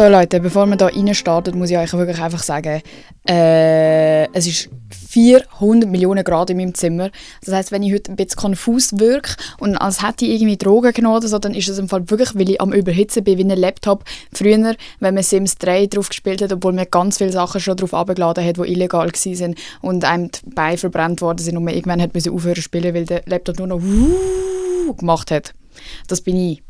So Leute, bevor wir hier reinstarten, muss ich euch wirklich einfach sagen, es ist 400 Millionen Grad in meinem Zimmer. Das heisst, wenn ich heute ein bisschen konfus wirke und als hätte ich irgendwie Drogen genommen oder so, dann ist es im Fall wirklich, weil ich am Überhitzen bin wie ein Laptop. Früher, wenn man Sims 3 drauf gespielt hat, obwohl man ganz viele Sachen schon drauf abgeladen hat, die illegal waren und einem die Beine verbrannt worden sind und man irgendwann hat aufhören zu spielen, weil der Laptop nur noch gemacht hat. Das bin ich.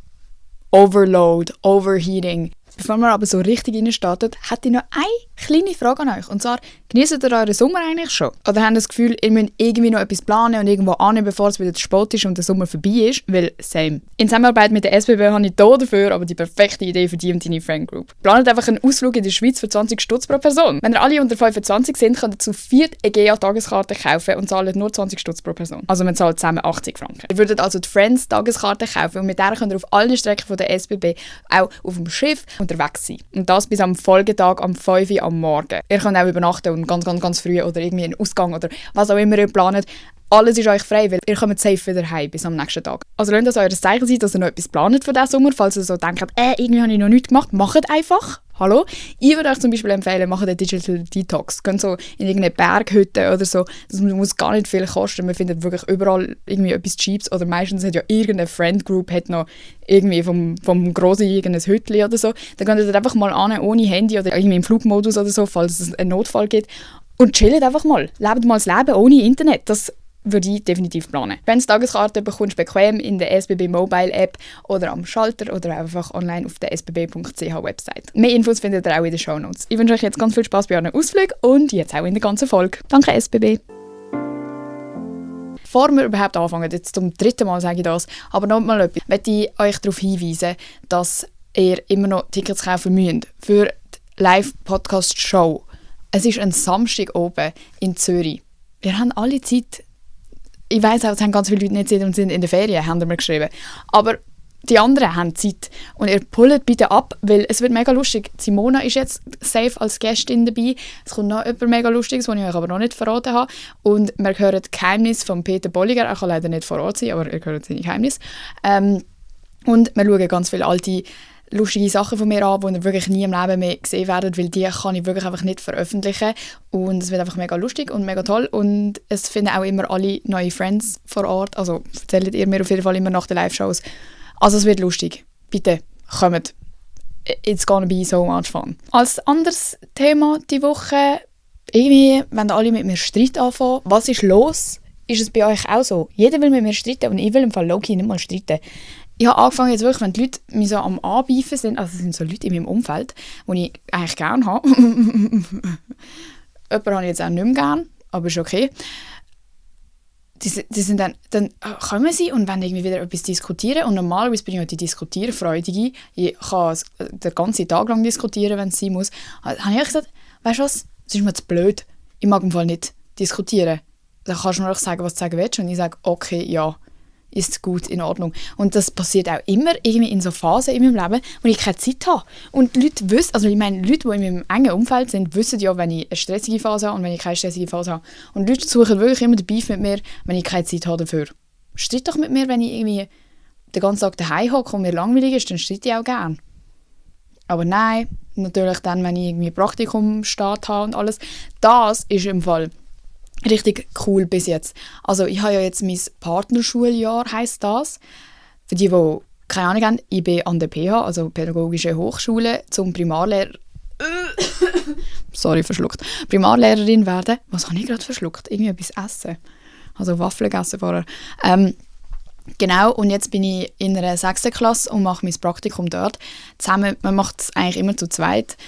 Overload, Overheating. Bevor wir aber so richtig reinstarten, hätte ich noch eine kleine Frage an euch. Und zwar, genießt ihr euren Sommer eigentlich schon? Oder habt ihr das Gefühl, ihr müsst irgendwie noch etwas planen und irgendwo annehmen, bevor es wieder zu spät ist und der Sommer vorbei ist? Weil, same. In Zusammenarbeit mit der SBB habe ich hier dafür aber die perfekte Idee für die und deine Friend-Group. Planet einfach einen Ausflug in die Schweiz für 20 Stutz pro Person. Wenn ihr alle unter 25 sind, könnt ihr zu 4 EGEA-Tageskarten kaufen und zahlt nur 20 Stutz pro Person. Also man zahlt zusammen 80 Franken. Ihr würdet also die Friends-Tageskarte kaufen und mit der könnt ihr auf allen Strecken von der SBB auch auf dem Schiff unterwegs sein. Und das bis am Folgetag am 5 Uhr am Morgen. Ihr könnt auch übernachten und ganz früh oder irgendwie einen Ausgang oder was auch immer ihr plant. Alles ist euch frei, weil ihr kommt safe wieder heim bis am nächsten Tag. Also lasst das euer Zeichen sein, dass ihr noch etwas plant für diesen Sommer. Falls ihr so denkt, irgendwie habe ich noch nichts gemacht, macht einfach. Hallo? Ich würde euch zum Beispiel empfehlen, macht einen Digital Detox. Geht so in irgendeine Berghütte oder so. Das muss gar nicht viel kosten. Man findet wirklich überall irgendwie etwas Cheaps. Oder meistens hat ja irgendeine Friend Group hat noch irgendwie vom Grossi irgendein Hütchen oder so. Dann könnt ihr einfach mal an, ohne Handy oder irgendwie im Flugmodus oder so, falls es einen Notfall gibt. Und chillt einfach mal. Lebt mal das Leben ohne Internet. Das würde ich definitiv planen. Wenn du Tageskarte bekommst, bequem in der SBB Mobile App oder am Schalter oder einfach online auf der sbb.ch Website. Mehr Infos findet ihr auch in den Shownotes. Ich wünsche euch jetzt ganz viel Spaß bei euren Ausflügen und jetzt auch in der ganzen Folge. Danke SBB! Bevor wir überhaupt anfangen, jetzt zum 3. Mal sage ich das, aber noch mal etwas, möchte ich euch darauf hinweisen, dass ihr immer noch Tickets kaufen müsst für die Live-Podcast-Show. Es ist ein Samstag oben in Zürich. Wir haben alle Zeit. Ich weiss auch, es haben ganz viele Leute nicht Zeit und sind in der Ferien, haben mir geschrieben. Aber die anderen haben Zeit. Und ihr pullt bitte ab, weil es wird mega lustig. Simona ist jetzt safe als Gästin dabei. Es kommt noch etwas mega Lustiges, das ich euch aber noch nicht verraten habe. Und wir hören das Geheimnis von Peter Bolliger. Er kann leider nicht vor Ort sein, aber ihr hört seine Geheimnis. Und wir schauen ganz viele alte lustige Sachen von mir an, die ihr wirklich nie im Leben mehr gesehen werdet, weil die kann ich wirklich einfach nicht veröffentlichen. Und es wird einfach mega lustig und mega toll. Und es finden auch immer alle neue Friends vor Ort. Also erzählt ihr mir auf jeden Fall immer nach den Live-Shows. Also es wird lustig. Bitte, kommt. It's gonna be so much fun. Als anderes Thema diese Woche, irgendwie wollen alle mit mir Streit anfangen. Was ist los? Ist es bei euch auch so? Jeder will mit mir streiten und ich will im Fall low-key nicht mal streiten. Ich habe angefangen jetzt wirklich, wenn die Leute mich so am Anbeifen sind, also es sind so Leute in meinem Umfeld, die ich eigentlich gerne habe. Jemanden habe ich jetzt auch nicht mehr gerne, aber ist okay. Die sind dann kommen sie und wollen irgendwie wieder etwas diskutieren und normalerweise bin ich auch die Diskutierfreudige. Ich kann den ganzen Tag lang diskutieren, wenn es sein muss. Dann habe ich gesagt, weißt du was, das ist mir zu blöd, ich mag im Fall nicht diskutieren. Dann kannst du mir auch sagen, was du sagen willst und ich sage, okay, ja. Ist gut, in Ordnung. Und das passiert auch immer irgendwie in so Phasen in meinem Leben, wo ich keine Zeit habe. Und die Leute wissen, also ich meine, Leute, die in meinem engen Umfeld sind, wissen ja, wenn ich eine stressige Phase habe und wenn ich keine stressige Phase habe. Und die Leute suchen wirklich immer den Beef mit mir, wenn ich keine Zeit habe dafür. Streit doch mit mir, wenn ich irgendwie den ganzen Tag daheim hocke und mir langweilig ist, dann streite ich auch gerne. Aber nein, natürlich dann, wenn ich irgendwie Praktikumsstart habe und alles. Das ist im Fall richtig cool bis jetzt. Also ich habe ja jetzt mein Partnerschuljahr, heisst das. Für die keine Ahnung haben, ich bin an der PH, also Pädagogische Hochschule, zum Primarlehrer... Sorry, verschluckt. Primarlehrerin werden. Was habe ich gerade verschluckt? Irgendwie etwas essen. Also Waffeln gegessen vorher. Genau, und jetzt bin ich in einer 6. Klasse und mache mein Praktikum dort. Zusammen, man macht es eigentlich immer zu zweit.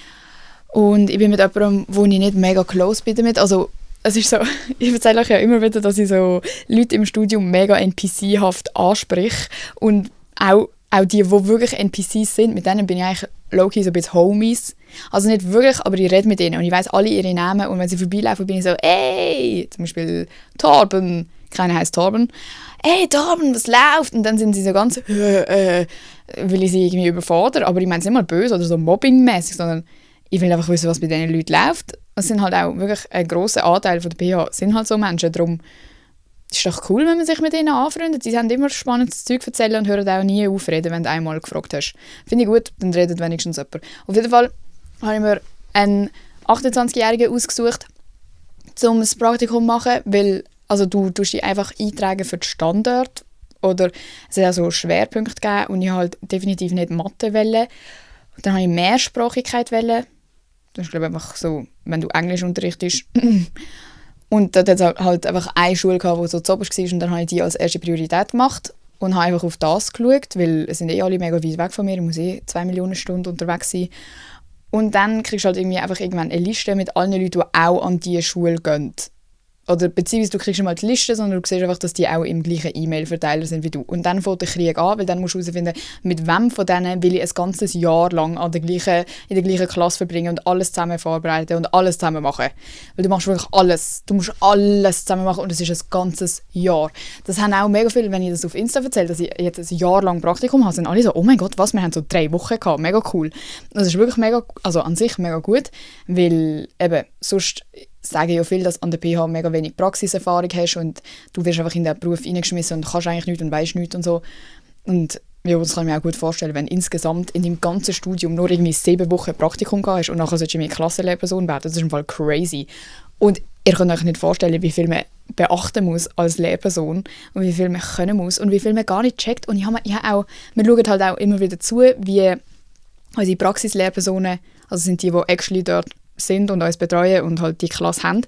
Und ich bin mit jemandem, wo ich nicht mega close bin damit. Also es ist so, ich erzähle euch ja immer wieder, dass ich so Leute im Studium mega NPC-haft anspreche. Und auch die wirklich NPCs sind, mit denen bin ich eigentlich low-key so ein bisschen Homies. Also nicht wirklich, aber ich rede mit ihnen und ich weiss alle ihre Namen. Und wenn sie vorbeilaufen, bin ich so, ey, zum Beispiel Torben, keiner heisst Torben. Ey Torben, was läuft? Und dann sind sie so ganz, will ich sie irgendwie überfordern. Aber ich meine es nicht mal böse oder so mobbingmäßig, sondern ich will einfach wissen, was bei diesen Leuten läuft. Es sind halt auch wirklich ein grosser Anteil von der PH sind halt so Menschen, darum ist doch cool, wenn man sich mit ihnen anfreundet. Sie haben immer spannendes Zeug erzählen und hören auch nie aufreden, wenn du einmal gefragt hast. Finde ich gut, dann redet wenigstens jemand. Auf jeden Fall habe ich mir einen 28-Jährigen ausgesucht, um das Praktikum zu machen, weil also du tust dich einfach eintragen für die Standort oder es hat auch so Schwerpunkte gegeben und ich halt definitiv nicht Mathe wollte. Dann habe ich Mehrsprachigkeit wollen. Das ist glaube ich einfach so, wenn du Englisch unterrichtest. Und dort hat es halt einfach eine Schule gehabt, die so zuoberst war und dann habe ich die als erste Priorität gemacht und habe einfach auf das geschaut, weil es sind alle mega weit weg von mir, ich muss 2 Millionen Stunden unterwegs sein. Und dann kriegst du halt irgendwie einfach irgendwann eine Liste mit allen Leuten, die auch an diese Schule gehen. Oder beziehungsweise du kriegst nicht mal die Liste, sondern du siehst einfach, dass die auch im gleichen E-Mail-Verteiler sind wie du. Und dann fängt der Krieg an, weil dann musst du herausfinden, mit wem von denen will ich ein ganzes Jahr lang in der gleichen Klasse verbringen und alles zusammen vorbereiten und alles zusammen machen. Weil du machst wirklich alles. Du musst alles zusammen machen und es ist ein ganzes Jahr. Das haben auch mega viele, wenn ich das auf Insta erzähle, dass ich jetzt ein Jahr lang Praktikum habe, sind alle so, oh mein Gott, was, wir haben so 3 Wochen gehabt, mega cool. Das ist wirklich mega, also an sich mega gut, weil eben sonst sagen ja viele, dass du an der PH mega wenig Praxiserfahrung hast und du wirst einfach in den Beruf reingeschmissen und kannst eigentlich nichts und weißt nichts und so. Und ja, das kann ich mir auch gut vorstellen, wenn insgesamt in deinem ganzen Studium nur irgendwie 7 Wochen Praktikum hast und nachher solltest du eine Klassenlehrperson werden. Das ist im Fall crazy. Und ihr könnt euch nicht vorstellen, wie viel man beachten muss als Lehrperson und wie viel man können muss und wie viel man gar nicht checkt. Und wir schauen halt auch immer wieder zu, wie unsere Praxislehrpersonen, also sind die actually dort sind und uns betreuen und halt die Klasse haben,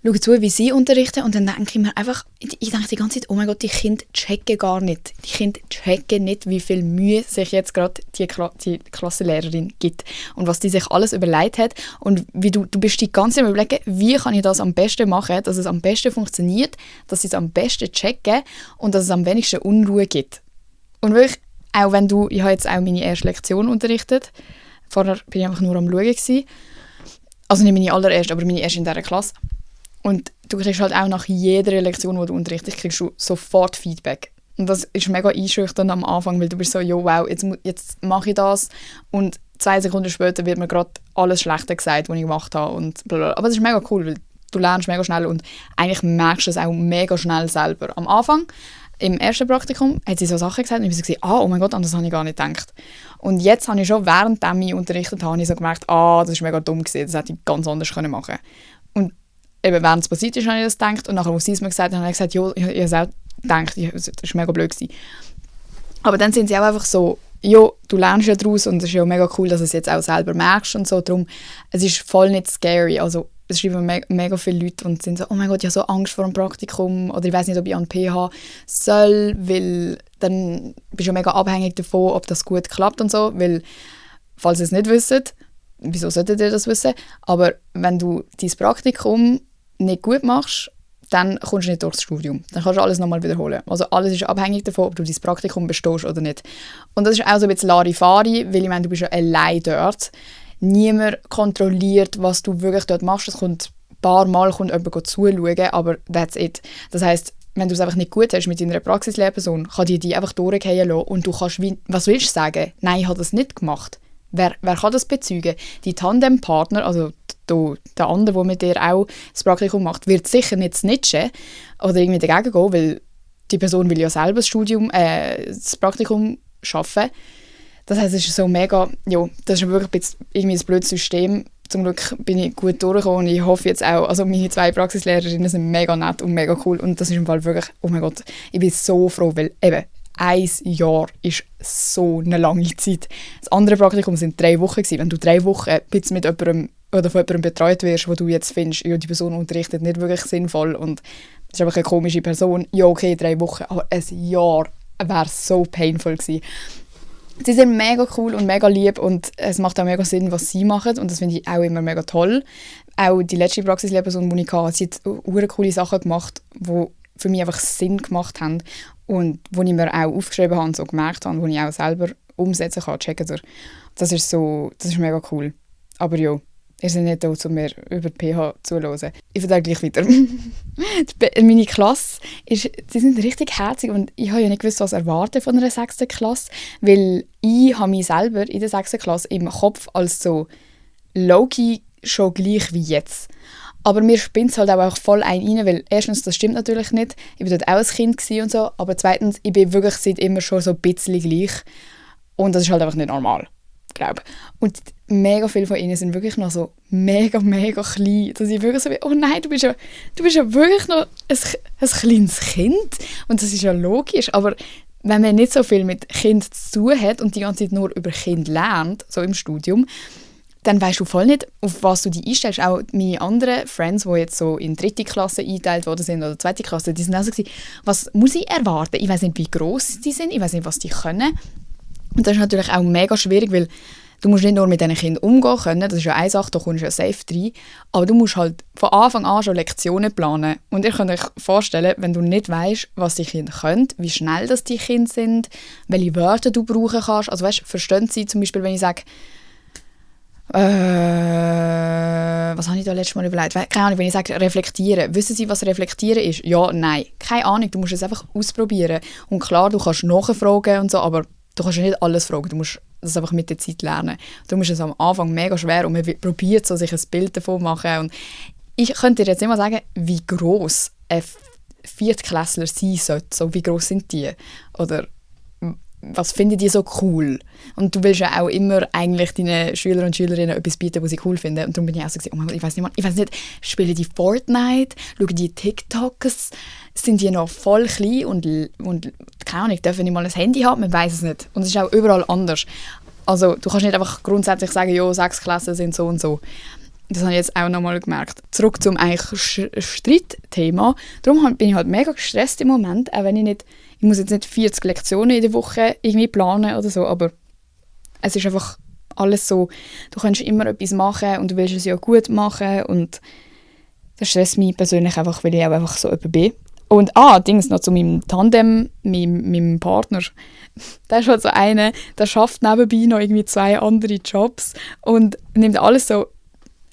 schauen zu, wie sie unterrichten und dann denke ich mir einfach, ich denke die ganze Zeit, oh mein Gott, die Kinder checken gar nicht. Die Kinder checken nicht, wie viel Mühe sich jetzt gerade die Klassenlehrerin gibt und was die sich alles überlegt hat und wie du bist die ganze Zeit überlegen, wie kann ich das am besten machen, dass es am besten funktioniert, dass sie es am besten checken und dass es am wenigsten Unruhe gibt. Und wirklich, auch wenn ich habe jetzt auch meine erste Lektion unterrichtet, vorher bin ich einfach nur am Schauen gewesen. Also nicht meine allererste, aber meine erste in dieser Klasse. Und du kriegst halt auch nach jeder Lektion, die du unterrichtest, kriegst du sofort Feedback. Und das ist mega einschüchternd am Anfang, weil du bist so, jo, wow, jetzt mache ich das. Und 2 Sekunden später wird mir gerade alles Schlechte gesagt, was ich gemacht habe. Und blablabla. Aber das ist mega cool, weil du lernst mega schnell und eigentlich merkst du es auch mega schnell selber. Am Anfang, im ersten Praktikum, hat sie so Sachen gesagt und ich habe so oh mein Gott, an das habe ich gar nicht gedacht. Und jetzt habe ich schon, während ich unterrichtet habe, so gemerkt, das ist mega dumm gewesen, das hätte ich ganz anders machen können. Und eben während es passiert ist, habe ich das gedacht und nachher, als sie es mir gesagt haben, habe ich gesagt, ja, ich habe es auch gedacht, das ist mega blöd gewesen. Aber dann sind sie auch einfach so, ja, du lernst ja daraus und es ist ja mega cool, dass du es jetzt auch selber merkst und so, darum, es ist voll nicht scary, also es schreiben mega viele Leute und sind so, oh mein Gott, ich habe so Angst vor dem Praktikum oder ich weiß nicht, ob ich an PH soll, weil dann bist du ja mega abhängig davon, ob das gut klappt und so, weil, falls ihr es nicht wisst, wieso solltet ihr das wissen, aber wenn du dein Praktikum nicht gut machst, dann kommst du nicht durchs Studium. Dann kannst du alles nochmal wiederholen. Also alles ist abhängig davon, ob du dein Praktikum bestehst oder nicht. Und das ist auch so ein bisschen Larifari, weil ich meine, du bist ja allein dort. Niemand kontrolliert, was du wirklich dort machst. Es kommt ein paar Mal jemand zuschauen, aber that's it. Das heisst, wenn du es einfach nicht gut hast mit deiner Praxislehrperson, kann die einfach durchgehen lassen und du kannst, was willst du sagen? Nein, ich habe das nicht gemacht. Wer kann das bezeugen? Die Tandempartner, also der andere, der mit dir auch das Praktikum macht, wird sicher nicht snitchen oder irgendwie dagegen gehen, weil die Person will ja selber das Praktikum schaffen. Das heisst, es ist so mega, ja, das ist wirklich irgendwie ein blödes System. Zum Glück bin ich gut durchgekommen und ich hoffe jetzt auch, also meine 2 Praxislehrerinnen sind mega nett und mega cool und das ist im Fall wirklich, oh mein Gott, ich bin so froh, weil eben 1 Jahr ist so eine lange Zeit. Das andere Praktikum sind 3 Wochen gewesen. Wenn du 3 Wochen ein bisschen mit jemandem oder von jemandem betreut wirst, wo du jetzt findest, ja, die Person unterrichtet nicht wirklich sinnvoll und das ist einfach eine komische Person, ja okay, 3 Wochen, aber ein Jahr wäre so painful gewesen. Sie sind mega cool und mega lieb und es macht auch mega Sinn, was sie machen und das finde ich auch immer mega toll. Auch die letzte Praxislehrperson, die ich hatte, sie hat sehr coole Sachen gemacht, die für mich einfach Sinn gemacht haben und wo ich mir auch aufgeschrieben habe und so gemerkt habe, wo ich auch selber umsetzen kann, checken durch. Das ist mega cool. Aber ja, ihr seid nicht da, um mir über die PH zuzuhören. Ich erzähle gleich weiter. Meine Klasse, sie sind richtig herzig und ich habe ja nicht gewusst, was erwarten von einer 6. Klasse, weil ich habe mich selber in der 6. Klasse im Kopf als so low-key schon gleich wie jetzt. Aber mir spinnt es halt auch voll rein, weil erstens, das stimmt natürlich nicht, ich war dort auch ein Kind und so, aber zweitens, ich bin wirklich seit immer schon so ein bisschen gleich und das ist halt einfach nicht normal, glaube ich. Und mega viele von ihnen sind wirklich noch so mega, mega klein, dass ich wirklich so bin, oh nein, du bist ja wirklich noch ein kleines Kind und das ist ja logisch, aber wenn man nicht so viel mit Kind zu tun hat und die ganze Zeit nur über Kind lernt, so im Studium, dann weißt du voll nicht, auf was du dich einstellst. Auch meine anderen Friends, die jetzt so in 3. Klasse eingeteilt worden sind oder 2. Klasse, die sind auch so gewesen, was muss ich erwarten? Ich weiß nicht, wie gross die sind, ich weiß nicht, was die können. Und das ist natürlich auch mega schwierig, weil du musst nicht nur mit diesen Kindern umgehen können, das ist ja eine Sache, da kommst du ja safe rein, aber du musst halt von Anfang an schon Lektionen planen. Und ihr könnt euch vorstellen, wenn du nicht weißt, was die Kinder können, wie schnell das die Kinder sind, welche Wörter du brauchen kannst. Also weißt, verstehen sie zum Beispiel, wenn ich sage, was habe ich da letztes Mal überlegt? Keine Ahnung, wenn ich sage reflektieren. Wissen Sie, was reflektieren ist? Ja, nein. Keine Ahnung, du musst es einfach ausprobieren. Und klar, du kannst nachfragen und so, aber du kannst ja nicht alles fragen. Du musst das einfach mit der Zeit lernen. Darum ist es am Anfang mega schwer und man probiert so, sich ein Bild davon zu machen. Und ich könnte dir jetzt immer sagen, wie gross ein Viertklässler sein sollte. So, wie gross sind die? Oder was finden die so cool? Und du willst ja auch immer eigentlich deinen Schülern und Schülerinnen etwas bieten, was sie cool finden. Und darum bin ich auch so gesagt, oh mein Gott, ich weiß nicht, spielen die Fortnite? Schauen die TikToks? Sind die noch voll klein und keine Ahnung, dürfen nicht mal ein Handy haben? Man weiß es nicht. Und es ist auch überall anders. Also du kannst nicht einfach grundsätzlich sagen, ja, 6 Klassen sind so und so. Das habe ich jetzt auch nochmal gemerkt. Zurück zum eigentlich Streitthema. Darum bin ich halt mega gestresst im Moment, auch wenn ich muss jetzt nicht 40 Lektionen in der Woche irgendwie planen oder so, aber es ist einfach alles so, du kannst immer etwas machen und du willst es ja gut machen und das stresst mich persönlich einfach, weil ich auch einfach so jemand bin. Und Dings noch zu meinem Tandem, meinem Partner. Der ist halt so einer, der schafft nebenbei noch irgendwie 2 andere Jobs und nimmt alles so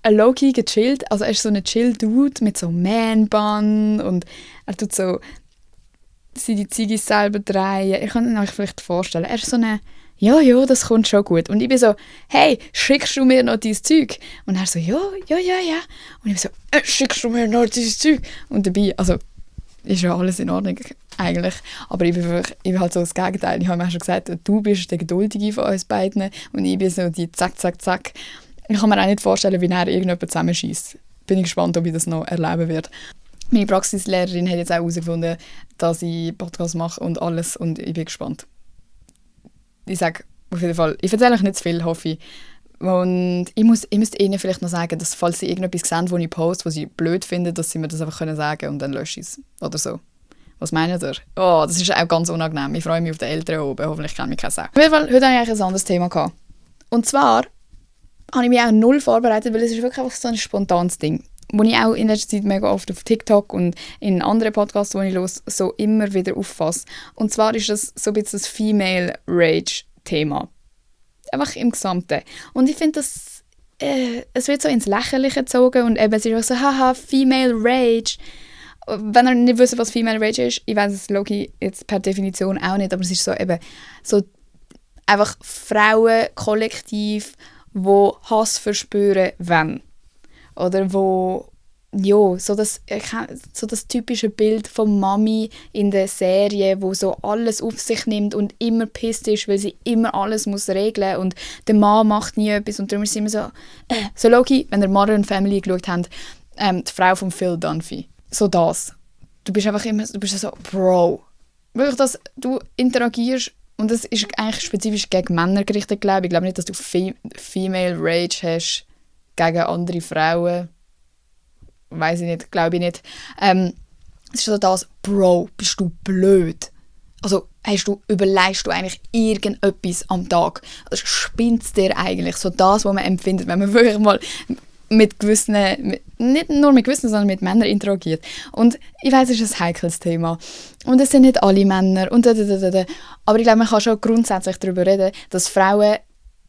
low-key gechillt. Also er ist so ein Chill-Dude mit so Man-Bun und er tut so die Ziggis selber drehen. Ich kann euch vielleicht vorstellen, er ist so eine ja, das kommt schon gut. Und ich bin so, hey, schickst du mir noch dieses Zeug? Und er so, ja. Und ich bin so, schickst du mir noch dieses Zeug? Und dabei, also, ist ja alles in Ordnung eigentlich. Aber ich bin halt so das Gegenteil. Ich habe mir auch schon gesagt, du bist der Geduldige von uns beiden und ich bin so die zack, zack, zack. Ich kann mir auch nicht vorstellen, wie er irgendjemand zusammenschießt. Bin ich gespannt, ob ich das noch erleben werde. Meine Praxislehrerin hat jetzt auch herausgefunden, dass ich Podcast mache und alles und ich bin gespannt. Ich sage auf jeden Fall, ich erzähle euch nicht zu viel, hoffe ich. Und ich müsste ihnen vielleicht noch sagen, dass falls sie irgendetwas sehen, wo ich poste, was sie blöd finden, dass sie mir das einfach sagen können und dann lösche ich es. Oder so. Was meint ihr? Oh, das ist auch ganz unangenehm. Ich freue mich auf den Eltern oben. Hoffentlich kennt mich keine Sau. Auf jeden Fall, heute habe ich eigentlich ein anderes Thema gehabt. Und zwar habe ich mich auch null vorbereitet, weil es ist wirklich einfach so ein spontanes Ding. Wo ich auch in letzter Zeit mega oft auf TikTok und in anderen Podcasts, die ich höre, so immer wieder auffasse. Und zwar ist das so ein bisschen das Female Rage-Thema. Einfach im Gesamten. Und ich finde, es wird so ins Lächerliche gezogen und eben, es ist auch so, haha, Female Rage. Wenn ihr nicht wisst, was Female Rage ist, ich weiß es Loki jetzt per Definition auch nicht, aber es ist so eben so einfach Frauen kollektiv, die Hass verspüren, wenn. Oder wo, ja, so das typische Bild von Mami in der Serie, wo so alles auf sich nimmt und immer pisst ist, weil sie immer alles muss regeln und der Mann macht nie etwas und darum ist sie immer so, so Loki, wenn ihr Modern Family geschaut habt, die Frau von Phil Dunphy. So das. Du bist einfach immer, du bist so, Bro. Wirklich, dass du interagierst und das ist eigentlich spezifisch gegen Männer gerichtet, glaube ich. Ich glaube nicht, dass du Female Rage hast gegen andere Frauen. Weiß ich nicht, glaube ich nicht. Es ist so das, Bro, bist du blöd? Also überlegst du eigentlich irgendetwas am Tag? Also spinnt es dir eigentlich? So das, was man empfindet, wenn man wirklich mal mit gewissen, nicht nur mit gewissen, sondern mit Männern interagiert. Und ich weiss, es ist ein heikles Thema. Und es sind nicht alle Männer. Und aber ich glaube, man kann schon grundsätzlich darüber reden, dass Frauen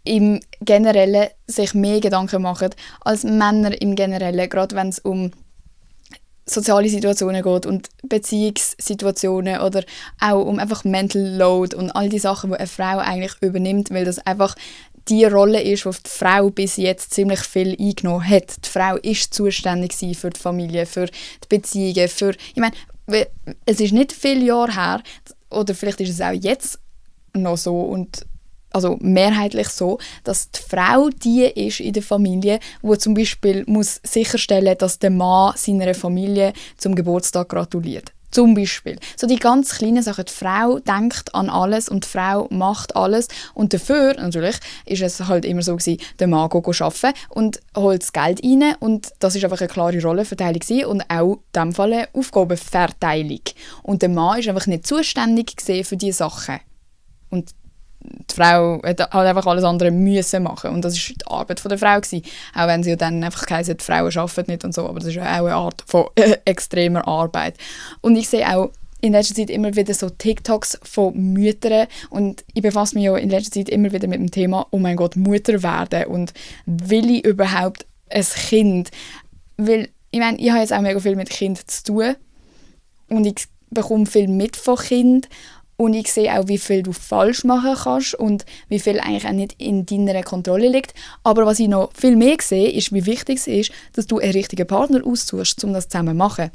im Generellen sich mehr Gedanken machen als Männer im Generellen, gerade wenn es um soziale Situationen geht und Beziehungssituationen oder auch um einfach Mental Load und all die Sachen, die eine Frau eigentlich übernimmt, weil das einfach die Rolle ist, die die Frau bis jetzt ziemlich viel eingenommen hat. Die Frau ist zuständig für die Familie, für die Beziehungen, ich meine, es ist nicht viele Jahre her, oder vielleicht ist es auch jetzt noch so, und also mehrheitlich so, dass die Frau die ist in der Familie, die zum Beispiel muss sicherstellen, dass der Mann seiner Familie zum Geburtstag gratuliert. Zum Beispiel. So die ganz kleinen Sachen. Die Frau denkt an alles und die Frau macht alles. Und dafür, natürlich, ist es halt immer so gewesen, der Mann geht arbeiten und holt das Geld rein. Und das ist einfach eine klare Rollenverteilung gewesen und auch in diesem Fall eine Aufgabenverteilung. Und der Mann ist einfach nicht zuständig gewesen für diese Sachen. Und die Frau hat halt einfach alles andere müssen machen. Und das war die Arbeit der Frau gewesen. Auch wenn sie ja dann einfach geheißen hat, Frauen arbeiten nicht und so. Aber das ist ja auch eine Art von extremer Arbeit. Und ich sehe auch in letzter Zeit immer wieder so TikToks von Müttern. Und ich befasse mich ja in letzter Zeit immer wieder mit dem Thema, oh mein Gott, Mutter werden. Und will ich überhaupt ein Kind? Weil, ich meine, ich habe jetzt auch mega viel mit Kindern zu tun. Und ich bekomme viel mit von Kindern. Und ich sehe auch, wie viel du falsch machen kannst und wie viel eigentlich auch nicht in deiner Kontrolle liegt. Aber was ich noch viel mehr sehe, ist, wie wichtig es ist, dass du einen richtigen Partner aussuchst, um das zusammen zu machen.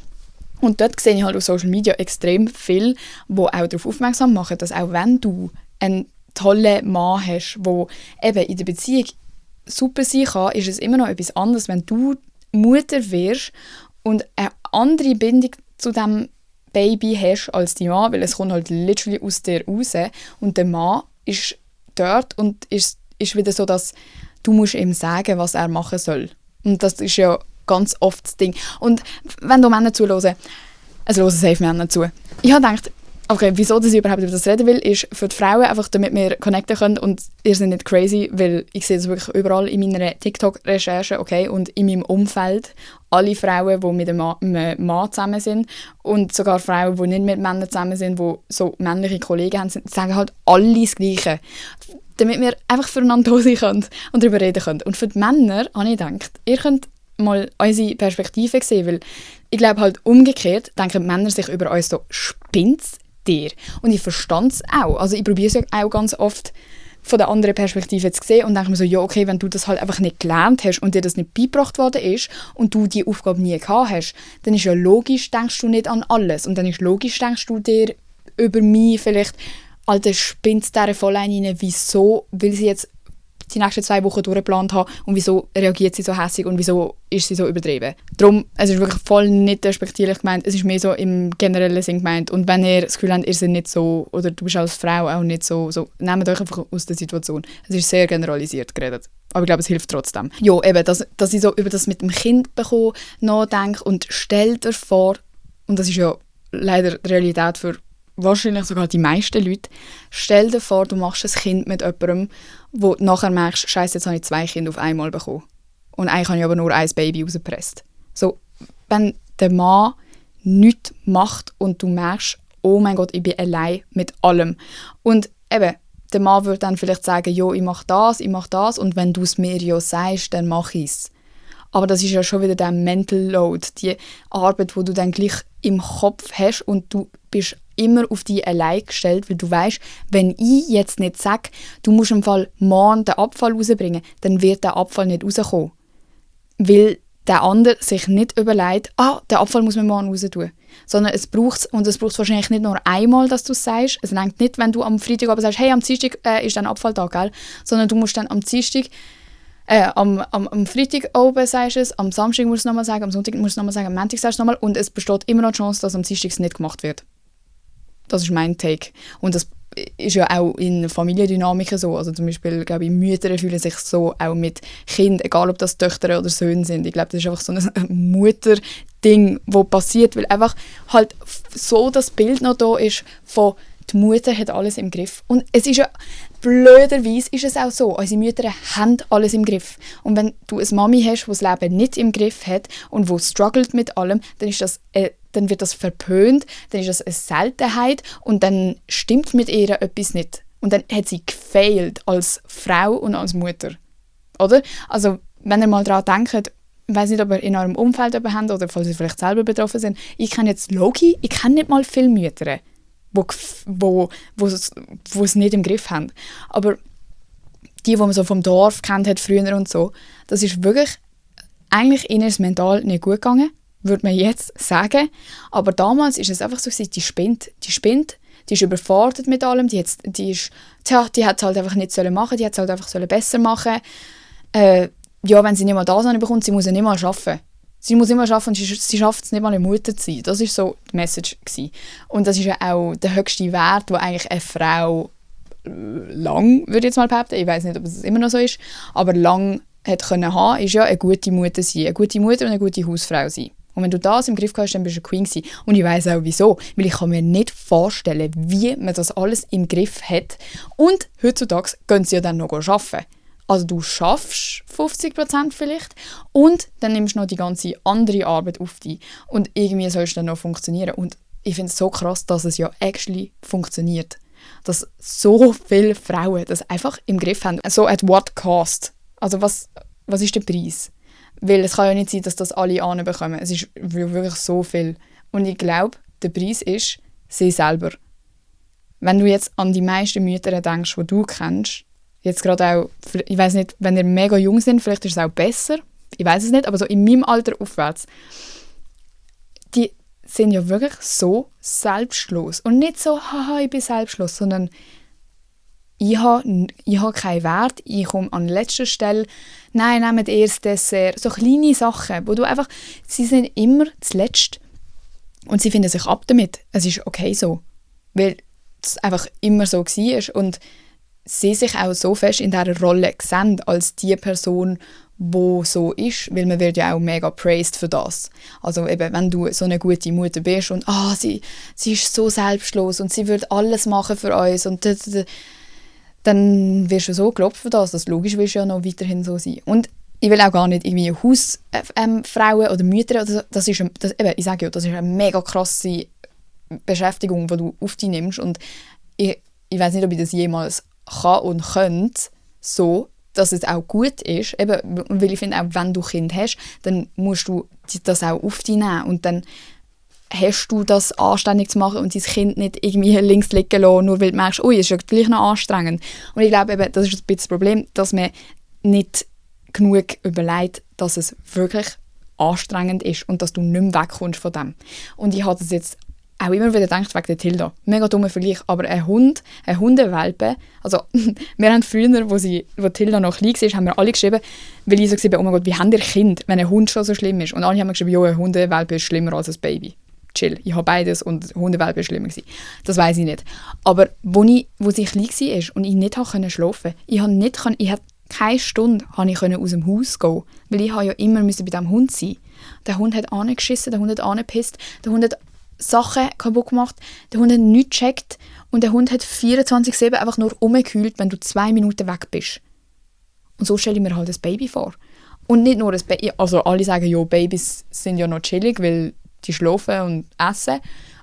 Und dort sehe ich halt auf Social Media extrem viel, die auch darauf aufmerksam machen, dass auch wenn du einen tollen Mann hast, der eben in der Beziehung super sein kann, ist es immer noch etwas anderes, wenn du Mutter wirst und eine andere Bindung zu dem Baby hast als die Mann, weil es kommt halt literally aus dir raus und der Mann ist dort und ist wieder so, dass du musst ihm sagen, was er machen soll. Und das ist ja ganz oft das Ding. Und wenn du Männer zuhören, es hören safe Männer zu. Ich habe gedacht, okay, wieso dass ich überhaupt über das reden will, ist für die Frauen einfach, damit wir connecten können und ihr seid nicht crazy, weil ich sehe das wirklich überall in meiner TikTok-Recherche, okay, und in meinem Umfeld. Alle Frauen, die mit einem Mann zusammen sind und sogar Frauen, die nicht mit Männern zusammen sind, die so männliche Kollegen haben, sagen halt alle das Gleiche. Damit wir einfach füreinander da sein können und darüber reden können. Und für die Männer habe ich gedacht, ihr könnt mal unsere Perspektive sehen, weil ich glaube halt umgekehrt denken Männer sich über uns so, spinnt's dir? Und ich verstand es auch. Also ich probiere es ja auch ganz oft von der anderen Perspektive zu sehen und denke mir so, ja okay, wenn du das halt einfach nicht gelernt hast und dir das nicht beigebracht worden ist und du die Aufgabe nie gehabt hast, dann ist ja logisch, denkst du nicht an alles. Und dann ist logisch, denkst du dir über mich vielleicht, Alter, spinnt dieser voll rein, wieso will sie jetzt die nächsten 2 Wochen durchgeplant haben und wieso reagiert sie so hässig und wieso ist sie so übertrieben. Darum, es ist wirklich voll nicht respektierlich gemeint, es ist mehr so im generellen Sinn gemeint. Und wenn ihr das Gefühl habt, ihr seid nicht so, oder du bist als Frau auch nicht so, nehmt euch einfach aus der Situation. Es ist sehr generalisiert geredet. Aber ich glaube, es hilft trotzdem. Ja, eben, dass ich so über das mit dem Kind bekomme, nachdenke und stell dir vor, und das ist ja leider die Realität für wahrscheinlich sogar die meisten Leute, stell dir vor, du machst ein Kind mit jemandem, wo du nachher merkst, Scheiße, jetzt habe ich 2 Kinder auf einmal bekommen. Und eigentlich habe ich aber nur ein Baby rausgepresst. So, wenn der Mann nichts macht und du merkst, oh mein Gott, ich bin allein mit allem. Und eben, der Mann würde dann vielleicht sagen, jo, ich mache das, und wenn du es mir ja sagst, dann mache ich es. Aber das ist ja schon wieder der Mental Load, die Arbeit, die du dann gleich im Kopf hast und du bist immer auf dich allein gestellt, weil du weißt, wenn ich jetzt nicht sage, du musst im Fall morgen den Abfall rausbringen, dann wird der Abfall nicht rauskommen. Weil der andere sich nicht überlegt, den Abfall muss man morgen raus tun. Sondern es braucht wahrscheinlich nicht nur einmal, dass du es sagst. Es reicht nicht, wenn du am Freitag aber sagst, hey, am Dienstag ist dann Abfalltag, gell? Sondern du musst dann am Dienstag am Freitag oben sagst du es, am Samstag musst du es nochmal sagen, am Sonntag musst du es nochmal sagen, am Montag sagst du es nochmal und es besteht immer noch die Chance, dass am Dienstag es nicht gemacht wird. Das ist mein Take. Und das ist ja auch in Familiendynamiken so. Also zum Beispiel, glaube ich, Mütter fühlen sich so auch mit Kindern, egal ob das Töchter oder Söhne sind. Ich glaube, das ist einfach so ein Mutter-Ding, das passiert, weil einfach halt so das Bild noch da ist von die Mutter hat alles im Griff. Und es ist ja, blöderweise ist es auch so, unsere Mütter haben alles im Griff. Und wenn du eine Mami hast, die das Leben nicht im Griff hat und die struggelt mit allem, dann wird das verpönt, dann ist das eine Seltenheit und dann stimmt mit ihr etwas nicht. Und dann hat sie gefailt als Frau und als Mutter. Oder? Also, wenn ihr mal daran denkt, ich weiss nicht, ob ihr in eurem Umfeld jemanden habt oder falls ihr vielleicht selber betroffen sind, ich kenne jetzt Loki, ich kenne nicht mal viele Mütter, wo es nicht im Griff haben. Aber die man so vom Dorf kennt hat früher und so, das ist wirklich, eigentlich ihnen ist es mental nicht gut gegangen, würde man jetzt sagen. Aber damals ist es einfach so, die spinnt, die ist überfordert mit allem, die hat es halt einfach nicht machen, die hat es halt einfach besser machen. Ja, wenn sie nicht mal das bekommt, sie muss ja nicht mal arbeiten. Sie muss immer arbeiten und sie schafft es nicht mal, eine Mutter zu sein. Das war so die Message gewesen. Und das ist ja auch der höchste Wert, den eigentlich eine Frau lang, würde ich jetzt mal behaupten, ich weiß nicht, ob es immer noch so ist, aber lang hat können haben, ist ja eine gute Mutter sein. Eine gute Mutter und eine gute Hausfrau sein. Und wenn du das im Griff hast, dann bist du eine Queen gewesen. Und ich weiss auch wieso. Weil ich kann mir nicht vorstellen, wie man das alles im Griff hat. Und heutzutage gehen sie ja dann noch arbeiten. Also du schaffst 50% vielleicht und dann nimmst du noch die ganze andere Arbeit auf dich. Und irgendwie soll es dann noch funktionieren. Und ich finde es so krass, dass es ja actually funktioniert. Dass so viele Frauen das einfach im Griff haben. So at what cost? Also was ist der Preis? Weil es kann ja nicht sein, dass das alle anbekommen. Es ist wirklich so viel. Und ich glaube, der Preis ist sie selber. Wenn du jetzt an die meisten Mütter denkst, die du kennst, jetzt gerade auch, ich weiß nicht, wenn ihr mega jung sind, vielleicht ist es auch besser, ich weiß es nicht, aber so in meinem Alter aufwärts, die sind ja wirklich so selbstlos. Und nicht so, haha, ich bin selbstlos, sondern ich habe keinen Wert, ich komme an letzter Stelle, nein, nehmt erst Dessert, so kleine Sachen, wo du einfach, sie sind immer zuletzt und sie finden sich ab damit. Es ist okay so, weil es einfach immer so war und sie sich auch so fest in dieser Rolle sehen, als die Person, die so ist, weil man wird ja auch mega praised für das. Also eben, wenn du so eine gute Mutter bist und sie ist so selbstlos und sie wird alles machen für uns und dann wirst du so gelobt für das. Das logisch willst du ja noch weiterhin so sein. Und ich will auch gar nicht irgendwie Hausfrauen oder Mütter, ich sage ja, das ist eine mega krasse Beschäftigung, die du auf dich nimmst und ich weiß nicht, ob ich das jemals kann und könnte, so, dass es auch gut ist. Eben, weil ich finde, auch wenn du Kind hast, dann musst du das auch auf dich nehmen und dann hast du das anständig zu machen und dein Kind nicht irgendwie links liegen lassen, nur weil du merkst, es ist ja gleich noch anstrengend. Und ich glaube, eben, das ist ein bisschen das Problem, dass man nicht genug überlegt, dass es wirklich anstrengend ist und dass du nicht mehr wegkommst von dem. Und ich habe das jetzt auch immer wieder gedacht, wegen der Tilda. Mega dummer Vergleich, aber ein Hundewelpe, also wir haben früher, wo Tilda noch klein war, haben wir alle geschrieben, weil ich so gesagt habe, oh mein Gott, wie haben ihr Kind, wenn ein Hund schon so schlimm ist? Und alle haben geschrieben, ja, ein Hundewelpe ist schlimmer als ein Baby. Chill, ich habe beides und Hundewelpe ist schlimmer gewesen. Das weiss ich nicht. Aber wo sie klein war und ich nicht schlafen konnte, ich habe keine Stunde aus dem Haus gehen, weil ich ja immer bei diesem Hund sein. Der Hund hat angeschissen, der Hund hat angepisst, der Hund hat Sachen kaputt gemacht, der Hund hat nichts gecheckt und der Hund hat 24/7 einfach nur rumgekühlt, wenn du 2 Minuten weg bist. Und so stelle ich mir halt das Baby vor. Und nicht nur das Baby, also alle sagen, ja, Babys sind ja noch chillig, weil die schlafen und essen,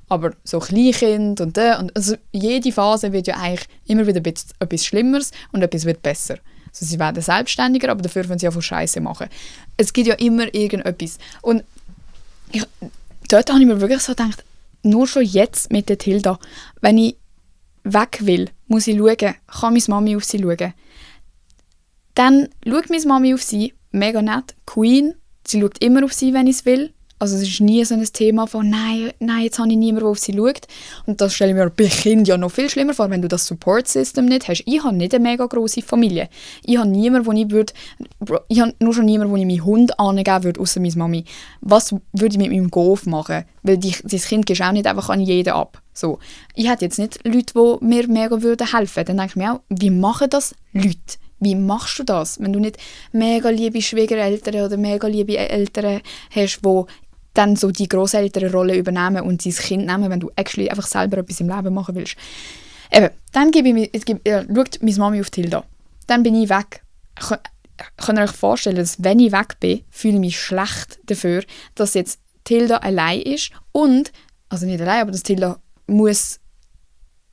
aber so Kleinkind und also jede Phase wird ja eigentlich immer wieder etwas Schlimmeres und etwas wird besser. Also sie werden selbstständiger, aber dafür können sie ja von Scheiße machen. Es gibt ja immer irgendetwas. Und dort habe ich mir wirklich so gedacht, nur schon jetzt mit der Tilda, wenn ich weg will, muss ich schauen, kann meine Mami auf sie schauen. Dann schaut meine Mami auf sie, mega nett, Queen, sie schaut immer auf sie, wenn ich es will. Also es ist nie so ein Thema von nein, jetzt habe ich niemanden, der auf sie schaut. Und das stelle ich mir bei Kindern ja noch viel schlimmer vor, wenn du das Support-System nicht hast. Ich habe nicht eine mega grosse Familie. Ich habe niemanden, ich habe nur schon niemanden, wo ich meinen Hund angeben würde, außer meine Mami. Was würde ich mit meinem Golf machen? Weil dein Kind gehst auch nicht einfach an jeden ab. So. Ich hätte jetzt nicht Leute, die mir mega helfen würden. Dann denke ich mir auch, wie machen das Leute? Wie machst du das, wenn du nicht mega liebe Schwiegereltern oder mega liebe Eltern hast, die dann so die Grosselternrolle übernehmen und dein Kind nehmen, wenn du actually einfach selber etwas im Leben machen willst. Eben, dann schaut meine Mami auf Tilda. Dann bin ich weg. Könnt ihr euch vorstellen, dass wenn ich weg bin, fühle ich mich schlecht dafür, dass jetzt Tilda allein ist und, also nicht allein, aber dass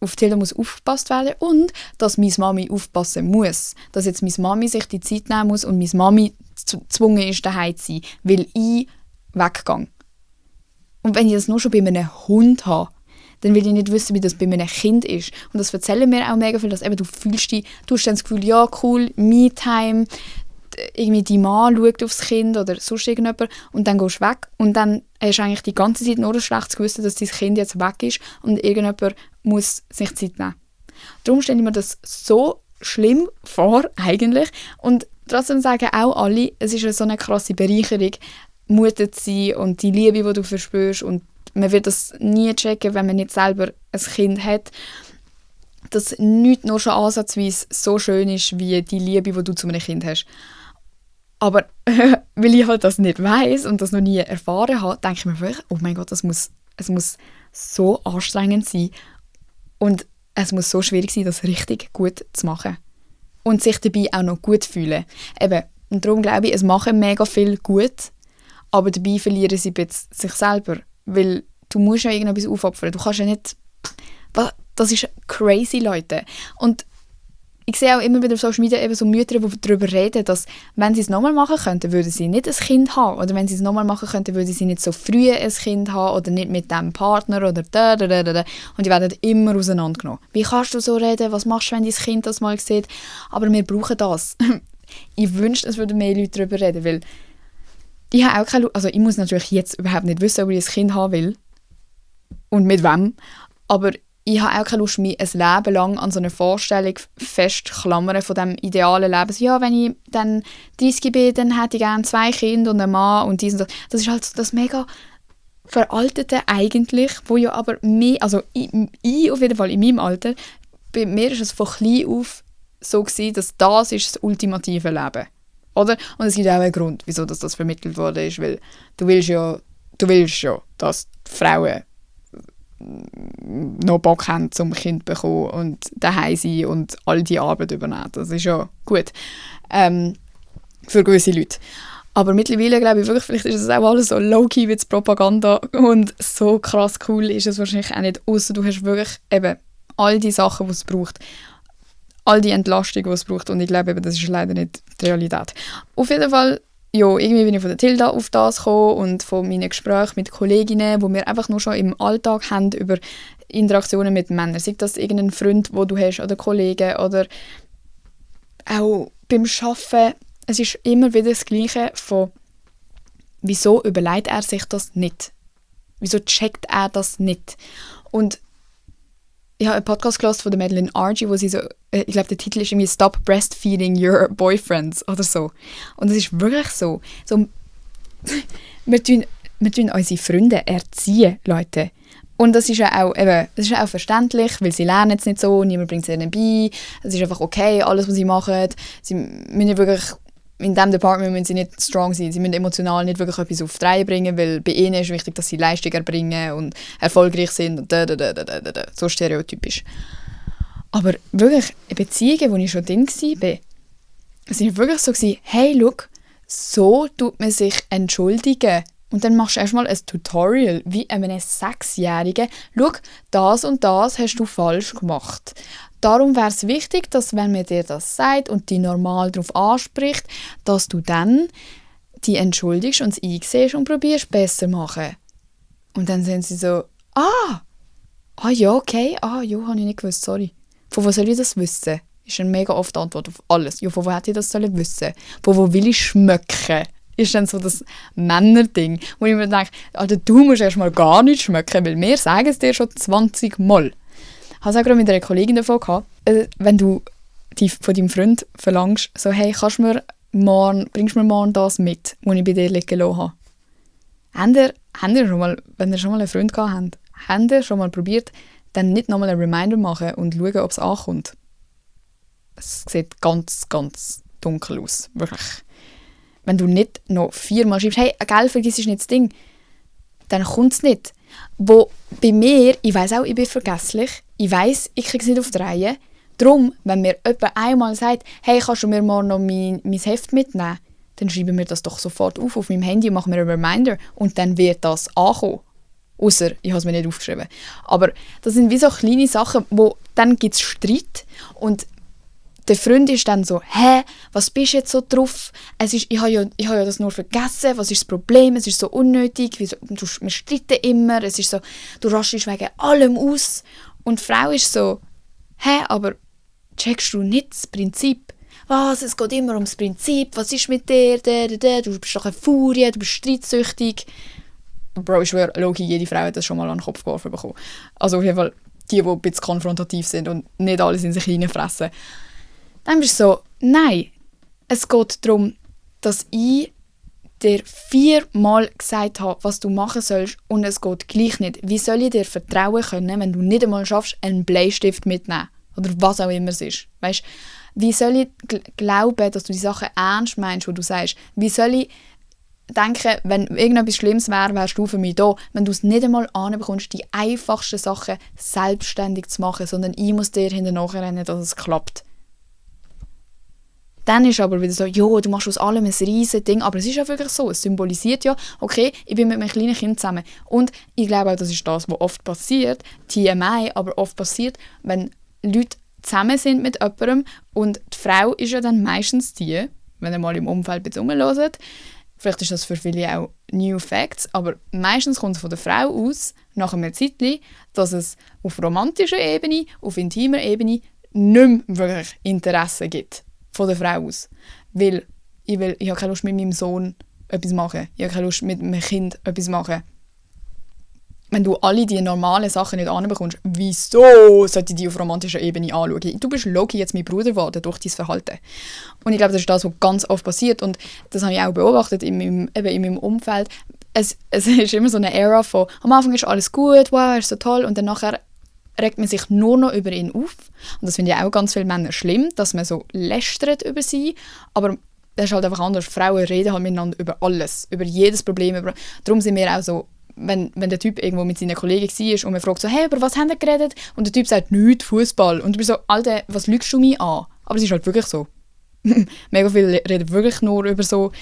auf Tilda muss aufgepasst werden und dass meine Mami aufpassen muss. Dass jetzt meine Mami sich die Zeit nehmen muss und meine Mami gezwungen ist, daheim zu sein, weil ich weggehe. Und wenn ich das nur schon bei einem Hund habe, dann will ich nicht wissen, wie das bei einem Kind ist. Und das erzählen mir auch mega viel, dass eben du fühlst dich, du hast dann das Gefühl, ja cool, Me-Time, irgendwie die Mann schaut aufs Kind oder sonst irgendjemand und dann gehst du weg und dann hast du eigentlich die ganze Zeit nur ein schlechtes Gewissen, dass dein Kind jetzt weg ist und irgendjemand muss sich Zeit nehmen. Darum stelle ich mir das so schlimm vor, eigentlich. Und trotzdem sagen auch alle, es ist so eine krasse Bereicherung, Mutter zu sein und die Liebe, die du verspürst. Und man wird das nie checken, wenn man nicht selber ein Kind hat. Dass nichts nur schon ansatzweise so schön ist, wie die Liebe, die du zu einem Kind hast. Aber weil ich halt das nicht weiss und das noch nie erfahren habe, denke ich mir wirklich, oh mein Gott, es muss so anstrengend sein. Und es muss so schwierig sein, das richtig gut zu machen. Und sich dabei auch noch gut fühlen. Eben, und darum glaube ich, es machen mega viel gut, aber dabei verlieren sie sich selber. Weil du musst ja irgendetwas aufopfern. Du kannst ja nicht... Das ist crazy, Leute. Und ich sehe auch immer wieder auf Social Media eben so Mütter, die darüber reden, dass, wenn sie es nochmal machen könnten, würden sie nicht ein Kind haben. Oder wenn sie es nochmal machen könnten, würden sie nicht so früh ein Kind haben oder nicht mit dem Partner oder da. Und die werden immer auseinandergenommen. Wie kannst du so reden? Was machst du, wenn dein Kind das mal sieht? Aber wir brauchen das. Ich wünschte, es würden mehr Leute darüber reden, weil ich habe auch keine Lust, also ich muss natürlich jetzt überhaupt nicht wissen, ob ich ein Kind haben will und mit wem, aber ich habe auch keine Lust, mich ein Leben lang an so einer Vorstellung festklammern von diesem idealen Leben. Also, ja, wenn ich dann 30 bin, dann hätte ich gerne 2 Kinder und einen Mann und dies und das. Das ist halt das mega Veraltete eigentlich, wo ja aber mehr, also ich auf jeden Fall in meinem Alter, bei mir ist es von klein auf so gewesen, dass das ist das ultimative Leben. Oder? Und es gibt auch einen Grund, wieso das vermittelt worden ist, weil du willst ja, dass die Frauen noch Bock haben, zum Kind zu bekommen und daheim sein und all die Arbeit übernehmen. Das ist ja gut. Für gewisse Leute. Aber mittlerweile glaube ich wirklich, vielleicht ist es auch alles so low-key wie die Propaganda und so krass cool ist es wahrscheinlich auch nicht, ausser du hast wirklich eben all die Sachen, die es braucht. All die Entlastung, die es braucht. Und ich glaube, eben, das ist leider nicht die Realität. Auf jeden Fall, ja, irgendwie bin ich von der Tilda auf das gekommen und von meinen Gesprächen mit Kolleginnen, wo wir einfach nur schon im Alltag haben über Interaktionen mit Männern. Sei das irgendein Freund, den du hast, oder Kollegen, oder auch beim Arbeiten. Es ist immer wieder das Gleiche von, wieso überlegt er sich das nicht? Wieso checkt er das nicht? Und ich habe einen Podcast gehört von der Madeleine Argy, wo sie so, ich glaube, der Titel ist irgendwie «Stop breastfeeding your boyfriends» oder so. Und es ist wirklich so. Wir tun unsere Freunde erziehen, Leute. Und das ist ja auch, eben, das ist ja auch verständlich, weil sie lernen es nicht so, niemand bringt es ihnen bei. Es ist einfach okay, alles, was sie machen. Sie müssen ja wirklich, in diesem Department müssen sie nicht strong sein. Sie müssen emotional nicht wirklich etwas auf die Reihe bringen, weil bei ihnen ist wichtig, dass sie Leistung erbringen und erfolgreich sind und so stereotypisch. Aber wirklich, Beziehungen, wo ich schon drin war, es war wirklich so, hey, schau, so tut man sich entschuldigen. Und dann machst du erstmal ein Tutorial, wie einem 6-Jährigen. Schau, das und das hast du falsch gemacht. Darum wäre es wichtig, dass, wenn man dir das sagt und dich normal darauf anspricht, dass du dann dich entschuldigst und es einsiehst und probierst, besser zu machen. Und dann sind sie so, ja, okay, ja, habe ich nicht gewusst, sorry. Von wo soll ich das wissen? Ist eine mega oft Antwort auf alles. Ja, von wo hätte ich das sollen wissen? Von wo will ich schmecken? Ist dann so das Männerding, wo ich mir denke, Alter, du musst erst mal gar nicht schmecken, weil wir sagen es dir schon 20 Mal. Ich habe es auch gerade mit einer Kollegin davon gehabt, wenn du von deinem Freund verlangst, so, hey, bringst du mir morgen das mit, was ich bei dir liegen lassen habe? Habt ihr schon mal, wenn ihr schon mal einen Freund gehabt habt, habt ihr schon mal probiert, dann nicht nochmal einen Reminder machen und schauen, ob es ankommt? Es sieht ganz, ganz dunkel aus, wirklich. Wenn du nicht noch 4-mal schreibst, hey, gell, vergiss nicht das Ding, dann kommt es nicht. Wo bei mir, ich weiss auch, ich bin vergesslich, ich weiss, ich kriege es nicht auf die Reihe. Darum, wenn mir jemand einmal sagt, hey, kannst du mir morgen noch mein Heft mitnehmen, dann schreiben wir das doch sofort auf meinem Handy und machen mir einen Reminder und dann wird das ankommen. Ausser, ich habe es mir nicht aufgeschrieben. Aber das sind wie so kleine Sachen, wo dann gibt es Streit und der Freund ist dann so, was bist du jetzt so drauf? Ich habe ja das nur vergessen, was ist das Problem? Es ist so unnötig, wir streiten immer, es ist so, du raschst wegen allem aus. Und die Frau ist so, aber checkst du nicht das Prinzip? Was, es geht immer ums Prinzip, was ist mit dir? Du bist doch eine Furie, du bist streitsüchtig. Bro, ich schwöre, Loki, jede Frau hat das schon mal an den Kopf geworfen bekommen. Also auf jeden Fall die ein bisschen konfrontativ sind und nicht alles in sich hineinfressen. Dann bist du so, nein, es geht darum, dass ich dir 4-mal gesagt habe, was du machen sollst und es geht gleich nicht. Wie soll ich dir vertrauen können, wenn du nicht einmal schaffst, einen Bleistift mitzunehmen? Oder was auch immer es ist. Weißt, wie soll ich glauben, dass du die Sachen ernst meinst, die du sagst? Wie soll ich denken, wenn irgendetwas Schlimmes wäre, wärst du für mich da, wenn du es nicht einmal anbekommst, die einfachsten Sachen selbstständig zu machen, sondern ich muss dir hinterher rennen, dass es klappt. Dann ist aber wieder so, du machst aus allem ein riesiges Ding, aber es ist ja wirklich so, es symbolisiert ja, okay, ich bin mit einem kleinen Kind zusammen. Und ich glaube auch, das ist das, was oft passiert, TMI, aber oft passiert, wenn Leute zusammen sind mit jemandem und die Frau ist ja dann meistens die, wenn ihr mal im Umfeld ein bisschen rumhört, vielleicht ist das für viele auch New Facts, aber meistens kommt es von der Frau aus, nach einem Zeitchen, dass es auf romantischer Ebene, auf intimer Ebene nicht mehr wirklich Interesse gibt. Von der Frau aus. Weil ich habe keine Lust mit meinem Sohn etwas machen. Ich habe keine Lust mit meinem Kind etwas machen. Wenn du alle die normalen Sachen nicht anbekommst, wieso sollte ich die auf romantischer Ebene anschauen? Du bist Loki jetzt mein Bruder geworden durch dein Verhalten. Und ich glaube, das ist das, was ganz oft passiert. Und das habe ich auch beobachtet in meinem Umfeld. Es ist immer so eine Ära von, am Anfang ist alles gut, wow, er ist so toll. Und dann nachher regt man sich nur noch über ihn auf. Und das finde ich auch ganz viele Männer schlimm, dass man so lästert über sie. Aber das ist halt einfach anders. Frauen reden halt miteinander über alles, über jedes Problem. Darum sind wir auch so, wenn der Typ irgendwo mit seinen Kollegen war und man fragt so, über was haben wir geredet? Und der Typ sagt, nichts, Fußball. Und du bist so, Alter, was lügst du mich an? Aber es ist halt wirklich so. Mega viele reden wirklich nur über so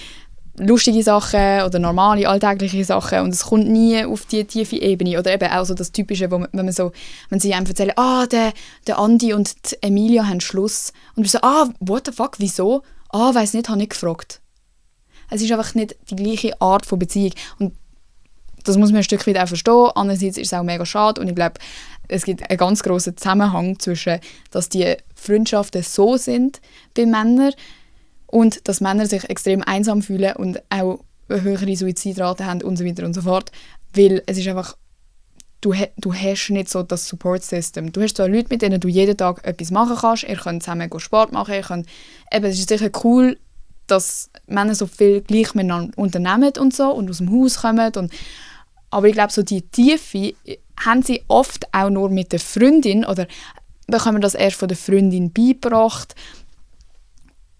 lustige Sachen oder normale, alltägliche Sachen und es kommt nie auf die tiefe Ebene. Oder eben auch so das Typische, wenn sie einem erzählen, der Andi und die Emilia haben Schluss. Und du so, what the fuck, wieso? Weiss nicht, habe ich gefragt. Es ist einfach nicht die gleiche Art von Beziehung. Und das muss man ein Stück weit auch verstehen. Andererseits ist es auch mega schade und ich glaube, es gibt einen ganz grossen Zusammenhang zwischen, dass die Freundschaften so sind bei Männern und dass Männer sich extrem einsam fühlen und auch eine höhere Suizidrate haben und so weiter und so fort. Weil es ist einfach, du hast nicht so das Support-System. Du hast so Leute, mit denen du jeden Tag etwas machen kannst. Ihr könnt zusammen Sport machen. Es ist sicher cool, dass Männer so viel gleich miteinander unternehmen und so und aus dem Haus kommen. Aber ich glaube, so die Tiefe haben sie oft auch nur mit der Freundin oder bekommen das erst von der Freundin beigebracht.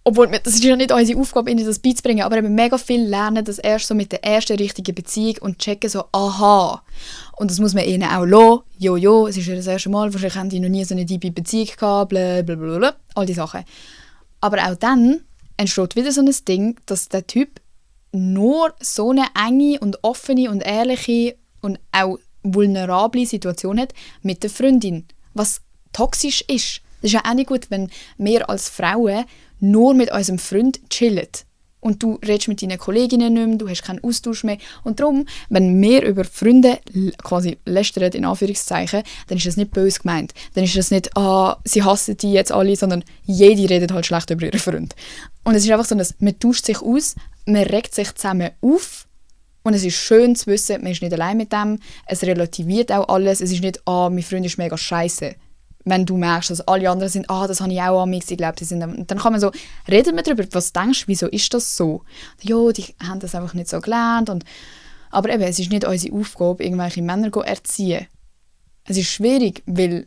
Obwohl, das ist ja nicht unsere Aufgabe, ihnen das beizubringen, aber eben mega viel lernen das erst so mit der ersten richtigen Beziehung und checken so, aha. Und das muss man ihnen auch lassen. Es ist ja das erste Mal, wahrscheinlich haben die noch nie so eine tiefe Beziehung gehabt, blablabla, all die Sachen. Aber auch dann entsteht wieder so ein Ding, dass der Typ nur so eine enge und offene und ehrliche und auch vulnerable Situation hat mit der Freundin, was toxisch ist. Das ist ja auch nicht gut, wenn wir als Frauen nur mit unserem Freund chillen. Und du redest mit deinen Kolleginnen nicht mehr, du hast keinen Austausch mehr. Und darum, wenn wir über Freunde quasi lästern, in Anführungszeichen, dann ist das nicht böse gemeint. Dann ist das nicht, sie hassen die jetzt alle, sondern jede redet halt schlecht über ihren Freund. Und es ist einfach so, dass man tauscht sich aus, man regt sich zusammen auf. Und es ist schön zu wissen, man ist nicht allein mit dem. Es relativiert auch alles. Es ist nicht, mein Freund ist mega scheiße. Wenn du merkst, dass alle anderen sind, das habe ich auch an mich, ich glaube, die sind... Dann kann man so, reden wir darüber, was denkst du, wieso ist das so? Ja, die haben das einfach nicht so gelernt. Aber eben, es ist nicht unsere Aufgabe, irgendwelche Männer zu erziehen. Es ist schwierig, weil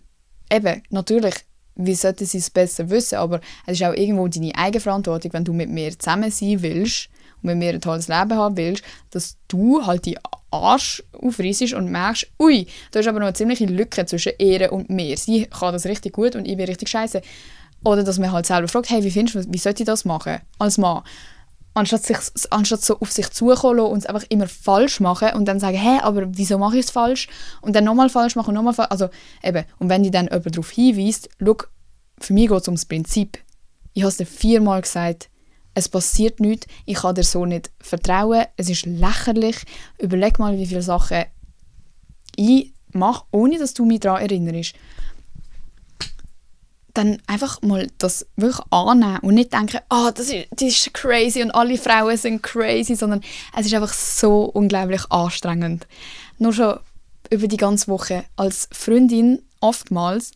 eben, natürlich, wie sollten sie es besser wissen, aber es ist auch irgendwo deine Eigenverantwortung, wenn du mit mir zusammen sein willst und mit mir ein tolles Leben haben willst, dass du halt die Arsch aufreissest und merkst, ui, da ist aber noch eine ziemliche Lücke zwischen ihr und mir. Sie kann das richtig gut und ich bin richtig scheiße. Oder dass man halt selber fragt, wie findest du, wie sollte ich das machen als Mann? Anstatt so auf sich zukommen und es einfach immer falsch machen und dann sagen, aber wieso mache ich es falsch? Und dann nochmal falsch machen und nochmal falsch. Also eben, und wenn dich dann jemand darauf hinweist, schau, für mich geht es ums Prinzip. Ich habe es dir 4-mal gesagt. Es passiert nichts. Ich kann dir so nicht vertrauen. Es ist lächerlich. Überleg mal, wie viele Sachen ich mache, ohne dass du mich daran erinnerst. Dann einfach mal das wirklich annehmen und nicht denken, das ist crazy und alle Frauen sind crazy, sondern es ist einfach so unglaublich anstrengend. Nur schon über die ganze Woche als Freundin oftmals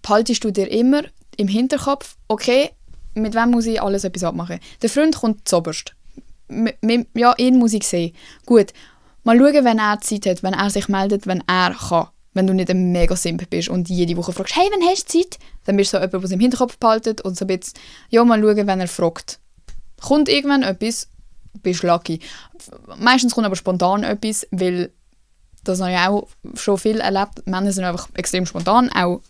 behaltest du dir immer im Hinterkopf, okay, mit wem muss ich alles etwas abmachen? Der Freund kommt zuoberst. Ja, ihn muss ich sehen. Gut, mal schauen, wenn er Zeit hat, wenn er sich meldet, wenn er kann. Wenn du nicht ein mega Simp bist und jede Woche fragst, hey, wann hast du Zeit? Dann bist du so jemand, der es im Hinterkopf behaltet und so ein bisschen, ja, mal schauen, wenn er fragt. Kommt irgendwann etwas, bist du lucky. Meistens kommt aber spontan etwas, weil das habe ich auch schon viel erlebt. Männer sind einfach extrem spontan, auch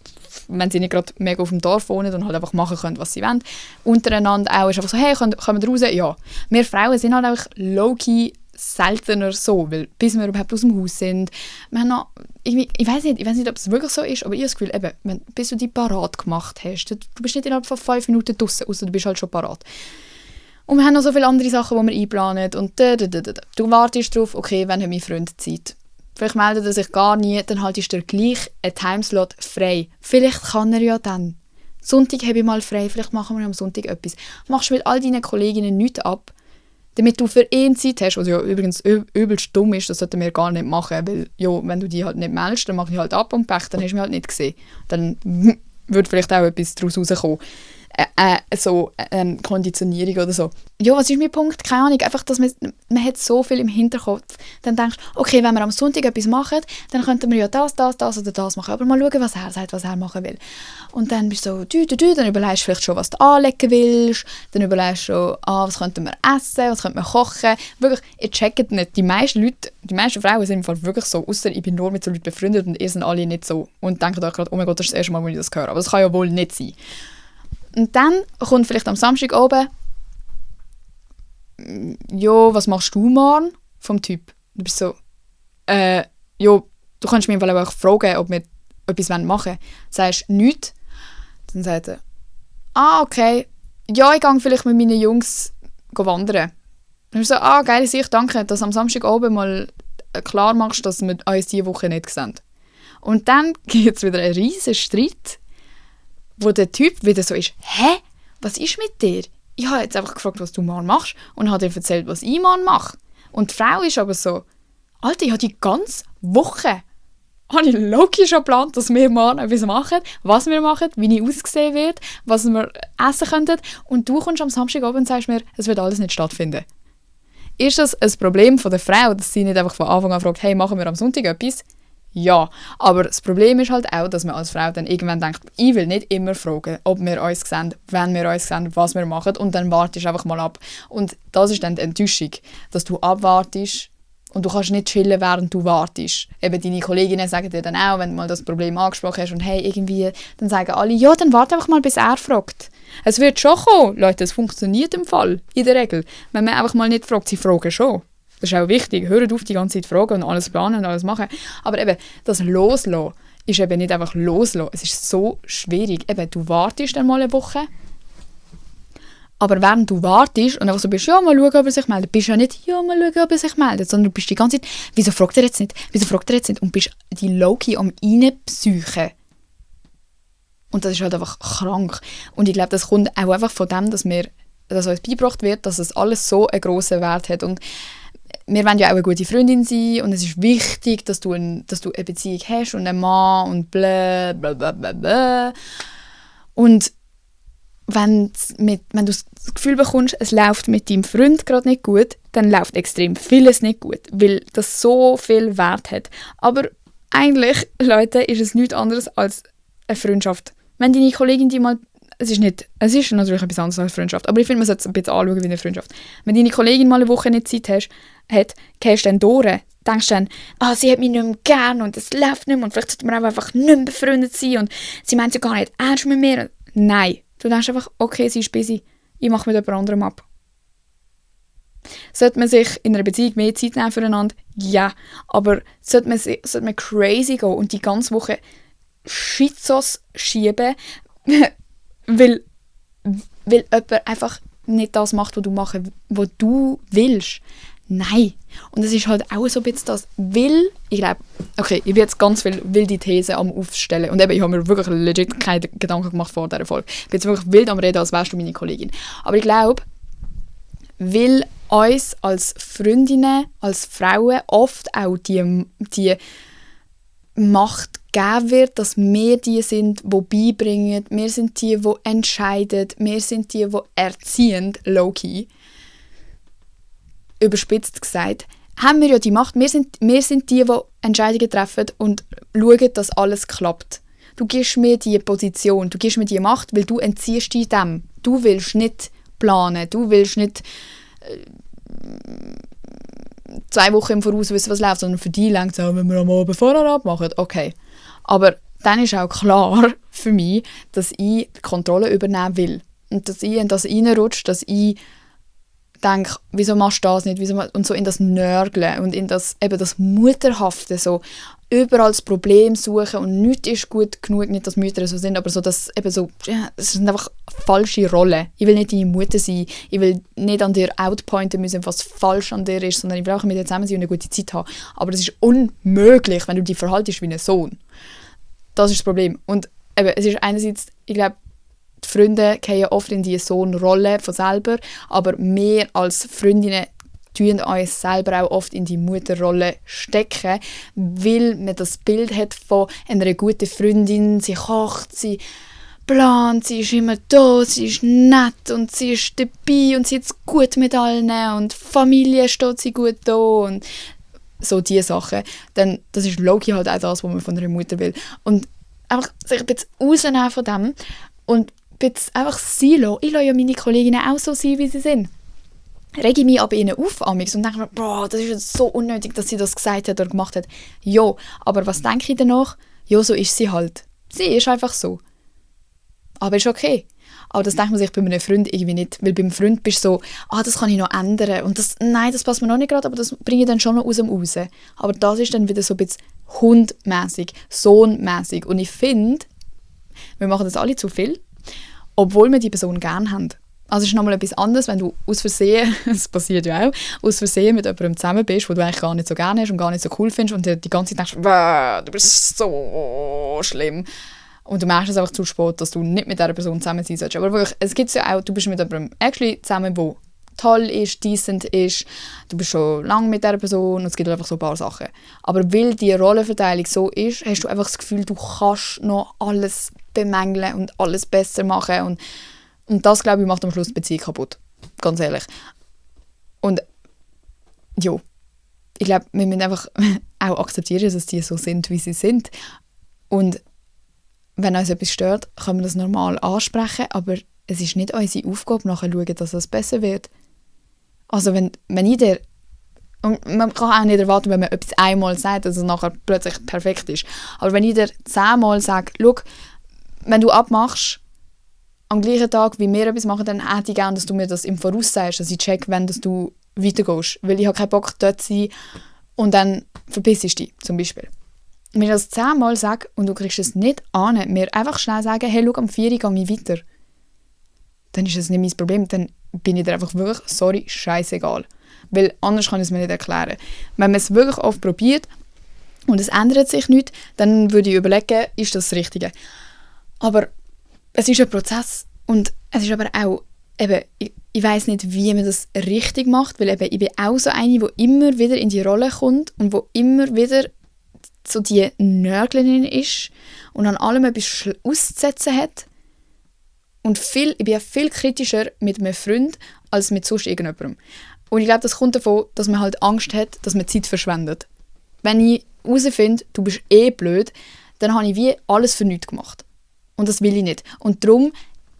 wenn sie nicht gerade mega auf dem Dorf wohnen und halt einfach machen können, was sie wollen. Untereinander auch ist einfach so, hey, kommen wir raus? Ja. Wir Frauen sind halt einfach low-key seltener so, weil bis wir überhaupt aus dem Haus sind, wir haben noch, ich weiß nicht, ob es wirklich so ist, aber ich habe das Gefühl, eben, bis du dich parat gemacht hast, du bist nicht innerhalb von 5 Minuten draussen, außer du bist halt schon parat. Und wir haben noch so viele andere Sachen, die wir einplanen und du wartest darauf, okay, wann hat mein Freund Zeit? Vielleicht meldet er sich gar nie, dann haltest du dir gleich einen Timeslot frei. Vielleicht kann er ja dann. Sonntag habe ich mal frei, vielleicht machen wir am Sonntag etwas. Machst mit all deinen Kolleginnen nichts ab, damit du für ihn Zeit hast, was ja übrigens übelst dumm ist, das sollten wir gar nicht machen, weil ja, wenn du die halt nicht meldest, dann mache ich halt ab und Pech, dann hast du mich halt nicht gesehen. Dann würde vielleicht auch etwas daraus rauskommen. So eine Konditionierung oder so. Ja, was ist mein Punkt? Keine Ahnung. Einfach, dass man hat so viel im Hinterkopf. Dann denkst du, okay, wenn wir am Sonntag etwas machen, dann könnten wir ja das oder das machen. Aber mal schauen, was er sagt, was er machen will. Und dann bist du so, dann überlegst du vielleicht schon, was du anlegen willst. Dann überlegst du schon, was könnten wir essen, was könnten wir kochen. Wirklich, ihr checkt nicht. Die meisten Frauen sind im Fall wirklich so, ausser ich bin nur mit so Leuten befreundet und ihr sind alle nicht so. Und denken euch gerade, oh mein Gott, das ist das erste Mal, wo ich das höre. Aber das kann ja wohl nicht sein. Und dann kommt vielleicht am Samstag oben, «Jo, was machst du morgen?» vom Typ. Du bist so, «Jo, du kannst mich auch fragen, ob wir etwas machen wollen.» Sagst du nichts, dann sagt er, «Okay, ja, ich gehe vielleicht mit meinen Jungs wandern.» Dann bist du so, geile Sicht, danke, dass du am Samstag oben mal klar machst, dass wir uns diese Woche nicht sehen. Und dann gibt es wieder einen riesen Streit, wo der Typ wieder so ist, «Hä? Was ist mit dir? Ich habe jetzt einfach gefragt, was du morgen machst und habe dir erzählt, was ich morgen mache.» Und die Frau ist aber so, «Alter, ich habe die ganze Woche habe ich logisch schon geplant, dass wir morgen etwas machen, was wir machen, wie ich aussehen werde, was wir essen könnten. Und du kommst am Samstagabend und sagst mir, es wird alles nicht stattfinden.» Ist das ein Problem von der Frau, dass sie nicht einfach von Anfang an fragt, «Hey, machen wir am Sonntag etwas?» Ja, aber das Problem ist halt auch, dass man als Frau dann irgendwann denkt, ich will nicht immer fragen, ob wir uns sehen, wenn wir uns sehen, was wir machen und dann wartest du einfach mal ab. Und das ist dann die Enttäuschung, dass du abwartest und du kannst nicht chillen, während du wartest. Eben deine Kolleginnen sagen dir dann auch, wenn du mal das Problem angesprochen hast und hey, irgendwie, dann sagen alle, ja, dann warte einfach mal, bis er fragt. Es wird schon kommen, Leute, es funktioniert im Fall, in der Regel. Wenn man einfach mal nicht fragt, sie fragen schon. Das ist auch wichtig. Hört auf, die ganze Zeit fragen und alles planen und alles machen. Aber eben, das Loslassen ist eben nicht einfach loslassen. Es ist so schwierig. Eben, du wartest dann mal eine Woche. Aber während du wartest und einfach so bist, ja, mal schauen, ob er sich meldet, bist du ja nicht, ja, mal schauen, ob er sich meldet, sondern du bist die ganze Zeit, wieso fragt er jetzt nicht? Und bist die Low-Key am Reinpsychen. Und das ist halt einfach krank. Und ich glaube, das kommt auch einfach von dem, dass uns beigebracht wird, dass es alles so einen grossen Wert hat. Und wir wollen ja auch eine gute Freundin sein und es ist wichtig, dass du eine Beziehung hast und einen Mann und bla bla bla bla bla. Und wenn du das Gefühl bekommst, es läuft mit deinem Freund gerade nicht gut, dann läuft extrem vieles nicht gut, weil das so viel Wert hat. Aber eigentlich, Leute, ist es nichts anderes als eine Freundschaft. Wenn deine Kollegin die mal es ist natürlich etwas anderes als Freundschaft, aber ich finde, man sollte es ein bisschen anschauen wie eine Freundschaft. Wenn deine Kollegin mal eine Woche nicht Zeit hat, gehst du dann durch, denkst dann, sie hat mich nicht mehr gern und es läuft nicht mehr und vielleicht sollten wir auch einfach nicht mehr befreundet sein und sie meint ja gar nicht ernst mit mir. Nein, du denkst einfach, okay, sie ist busy, ich mache mit jemand anderem ab. Sollte man sich in einer Beziehung mehr Zeit nehmen füreinander? Ja, aber sollte man crazy gehen und die ganze Woche Schizoss schieben, weil weil jemand einfach nicht das macht, was du willst. Nein. Und es ist halt auch so ein bisschen das, weil, ich glaube, okay, ich bin jetzt ganz viel wilde Thesen am Aufstellen und eben, ich habe mir wirklich legit keine Gedanken gemacht vor dieser Folge. Ich bin jetzt wirklich wild am Reden, als wärst du meine Kollegin. Aber ich glaube, weil uns als Freundinnen, als Frauen oft auch die Macht gegeben wird, dass wir die sind, die beibringen, wir sind die entscheiden, wir sind die erziehen, low-key. Überspitzt gesagt, haben wir ja die Macht. Wir sind die Entscheidungen treffen und schauen, dass alles klappt. Du gibst mir die Position, du gibst mir die Macht, weil du entziehst dich dem. Du willst nicht planen, du willst nicht 2 Wochen im Voraus wissen, was läuft, sondern für dich reicht es auch, wenn wir am Abend vorher abmachen. Okay. Aber dann ist auch klar für mich, dass ich die Kontrolle übernehmen will. Und dass ich in das reinrutsche, dass ich denke, wieso machst du das nicht? Und so in das Nörgeln und in das, eben das Mutterhafte, so überall das Problem suchen und nichts ist gut genug, nicht, dass Mütter so sind, aber so, dass eben so, ja, es sind einfach falsche Rollen. Ich will nicht deine Mutter sein, ich will nicht an dir outpointen müssen, was falsch an dir ist, sondern ich will auch mit dir zusammen sein und eine gute Zeit haben. Aber es ist unmöglich, wenn du dich verhaltest wie ein Sohn. Das ist das Problem. Und eben, es ist einerseits, ich glaube, die Freunde fallen oft in die Sohnrolle von selber, aber wir als Freundinnen tun uns selber auch oft in die Mutterrolle stecken, weil man das Bild hat von einer guten Freundin, sie kocht, sie plant, sie ist immer da, sie ist nett und sie ist dabei und sie ist gut mit allen und Familie steht sie gut da und so diese Sachen. Dann, das ist logisch halt auch das, was man von einer Mutter will. Und einfach sich ein bisschen rausnehmen von dem und einfach sein lassen. Ich lasse ja meine Kolleginnen auch so sein, wie sie sind. Rege mich aber ihnen auf und denke mir, boah, das ist jetzt so unnötig, dass sie das gesagt hat oder gemacht hat. Ja, aber was denke ich danach? Ja, so ist sie halt. Sie ist einfach so. Aber ist okay. Aber das denkt man sich bei einem Freund irgendwie nicht. Weil beim Freund bist du so, das kann ich noch ändern. Und nein, das passt mir noch nicht gerade, aber das bringe ich dann schon noch aus dem raus. Aber das ist dann wieder so ein bisschen hundmäßig, sohnmäßig. Und ich finde, wir machen das alle zu viel, obwohl wir die Person gerne haben. Also es ist nochmal etwas anderes, wenn du aus Versehen, das passiert ja auch, aus Versehen mit jemandem zusammen bist, wo du eigentlich gar nicht so gerne hast und gar nicht so cool findest und dir die ganze Zeit denkst, du bist so schlimm. Und du merkst es einfach zu spät, dass du nicht mit dieser Person zusammen sein sollst. Aber wirklich, es gibt ja auch, du bist mit jemandem actually zusammen, der toll ist, decent ist, du bist schon lange mit dieser Person und es gibt einfach so ein paar Sachen. Aber weil die Rollenverteilung so ist, hast du einfach das Gefühl, du kannst noch alles bemängeln und alles besser machen und das, glaube ich, macht am Schluss die Beziehung kaputt. Ganz ehrlich. Und ja, ich glaube, wir müssen einfach auch akzeptieren, dass die so sind, wie sie sind. Und wenn uns etwas stört, können wir das normal ansprechen, aber es ist nicht unsere Aufgabe, nachher zu schauen, dass es besser wird. Also wenn ich dir... Und man kann auch nicht erwarten, wenn man etwas einmal sagt, dass es nachher plötzlich perfekt ist. Aber wenn ich dir 10-mal sage, schau, wenn du abmachst, am gleichen Tag, wie wir etwas machen, dann hätte ich gerne, dass du mir das im Voraus sagst, dass ich check, wenn dass du weitergehst. Weil ich habe keinen Bock, dort zu sein und dann verpissst du dich, zum Beispiel. Wenn ich das 10-mal sage und du kriegst es nicht an, mir einfach schnell sagen, hey, schau, am 4 Uhr gehe ich weiter. Dann ist das nicht mein Problem. Dann bin ich dir einfach wirklich, sorry, scheißegal. Weil anders kann ich es mir nicht erklären. Wenn man es wirklich oft probiert und es ändert sich nichts, dann würde ich überlegen, ist das Richtige. Aber es ist ein Prozess und es ist aber auch, eben, ich weiss nicht, wie man das richtig macht, weil eben, ich bin auch so eine, die immer wieder in die Rolle kommt und wo immer wieder so die Nörglerin ist und an allem etwas auszusetzen hat. Und ich bin viel kritischer mit einem Freund als mit sonst irgendjemandem. Und ich glaube, das kommt davon, dass man halt Angst hat, dass man Zeit verschwendet. Wenn ich herausfinde, du bist blöd, dann habe ich wie alles für nichts gemacht. Und das will ich nicht. Und darum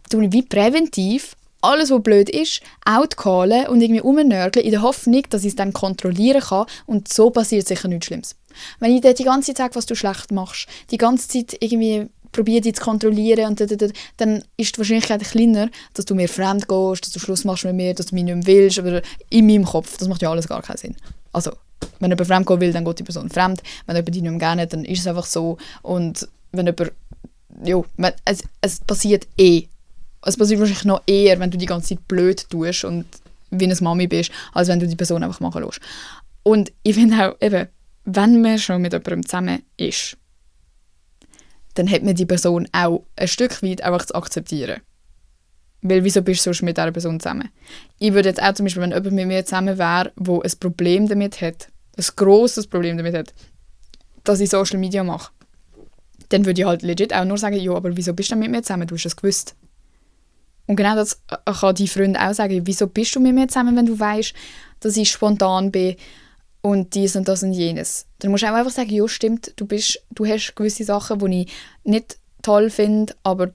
tue ich wie präventiv alles, was blöd ist, outcallen und irgendwie rumnörgeln, in der Hoffnung, dass ich es dann kontrollieren kann. Und so passiert sicher nichts Schlimmes. Wenn ich dir die ganze Zeit sage, was du schlecht machst, die ganze Zeit irgendwie probiere dich zu kontrollieren und dann ist die Wahrscheinlichkeit kleiner, dass du mir fremd gehst, dass du Schluss machst mit mir, dass du mich nicht mehr willst, aber in meinem Kopf. Das macht ja alles gar keinen Sinn. Also, wenn jemand fremd gehen will, dann geht die Person fremd. Wenn jemand dich nicht mehr gerne hat, dann ist es einfach so. Und wenn jemand... Ja, es passiert Es passiert wahrscheinlich noch eher, wenn du die ganze Zeit blöd tust und wie eine Mami bist, als wenn du die Person einfach machen lässt. Und ich finde auch, eben, wenn man schon mit jemandem zusammen ist, dann hat man die Person auch ein Stück weit einfach zu akzeptieren. Weil wieso bist du sonst mit dieser Person zusammen? Ich würde jetzt auch zum Beispiel, wenn jemand mit mir zusammen wäre, der ein Problem damit hat, ein grosses Problem damit hat, dass ich Social Media mache, dann würde ich halt legit auch nur sagen, ja, aber wieso bist du denn mit mir zusammen? Du hast das gewusst. Und genau das kann dein Freund auch sagen. Wieso bist du mit mir zusammen, wenn du weißt, dass ich spontan bin und dies und das und jenes? Dann musst du auch einfach sagen, ja, stimmt, du hast gewisse Sachen, die ich nicht toll finde, aber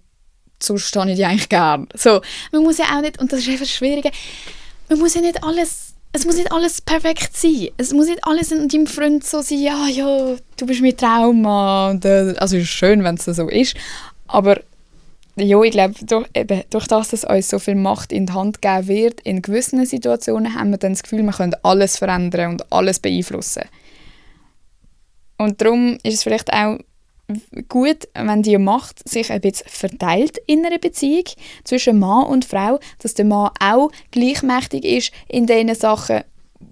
sonst stehe ich die eigentlich gern. So, man muss ja auch nicht, und das ist einfach das Schwierige, man muss ja nicht alles, es muss nicht alles perfekt sein. Es muss nicht alles in deinem Freund so sein, ja, du bist mein Trauma. Also es ist schön, wenn es so ist, aber ja, ich glaube, durch das, dass uns so viel Macht in die Hand gegeben wird, in gewissen Situationen haben wir dann das Gefühl, wir können alles verändern und alles beeinflussen. Und darum ist es vielleicht auch gut, wenn die Macht sich ein bisschen verteilt in einer Beziehung zwischen Mann und Frau, dass der Mann auch gleichmächtig ist in den Sachen,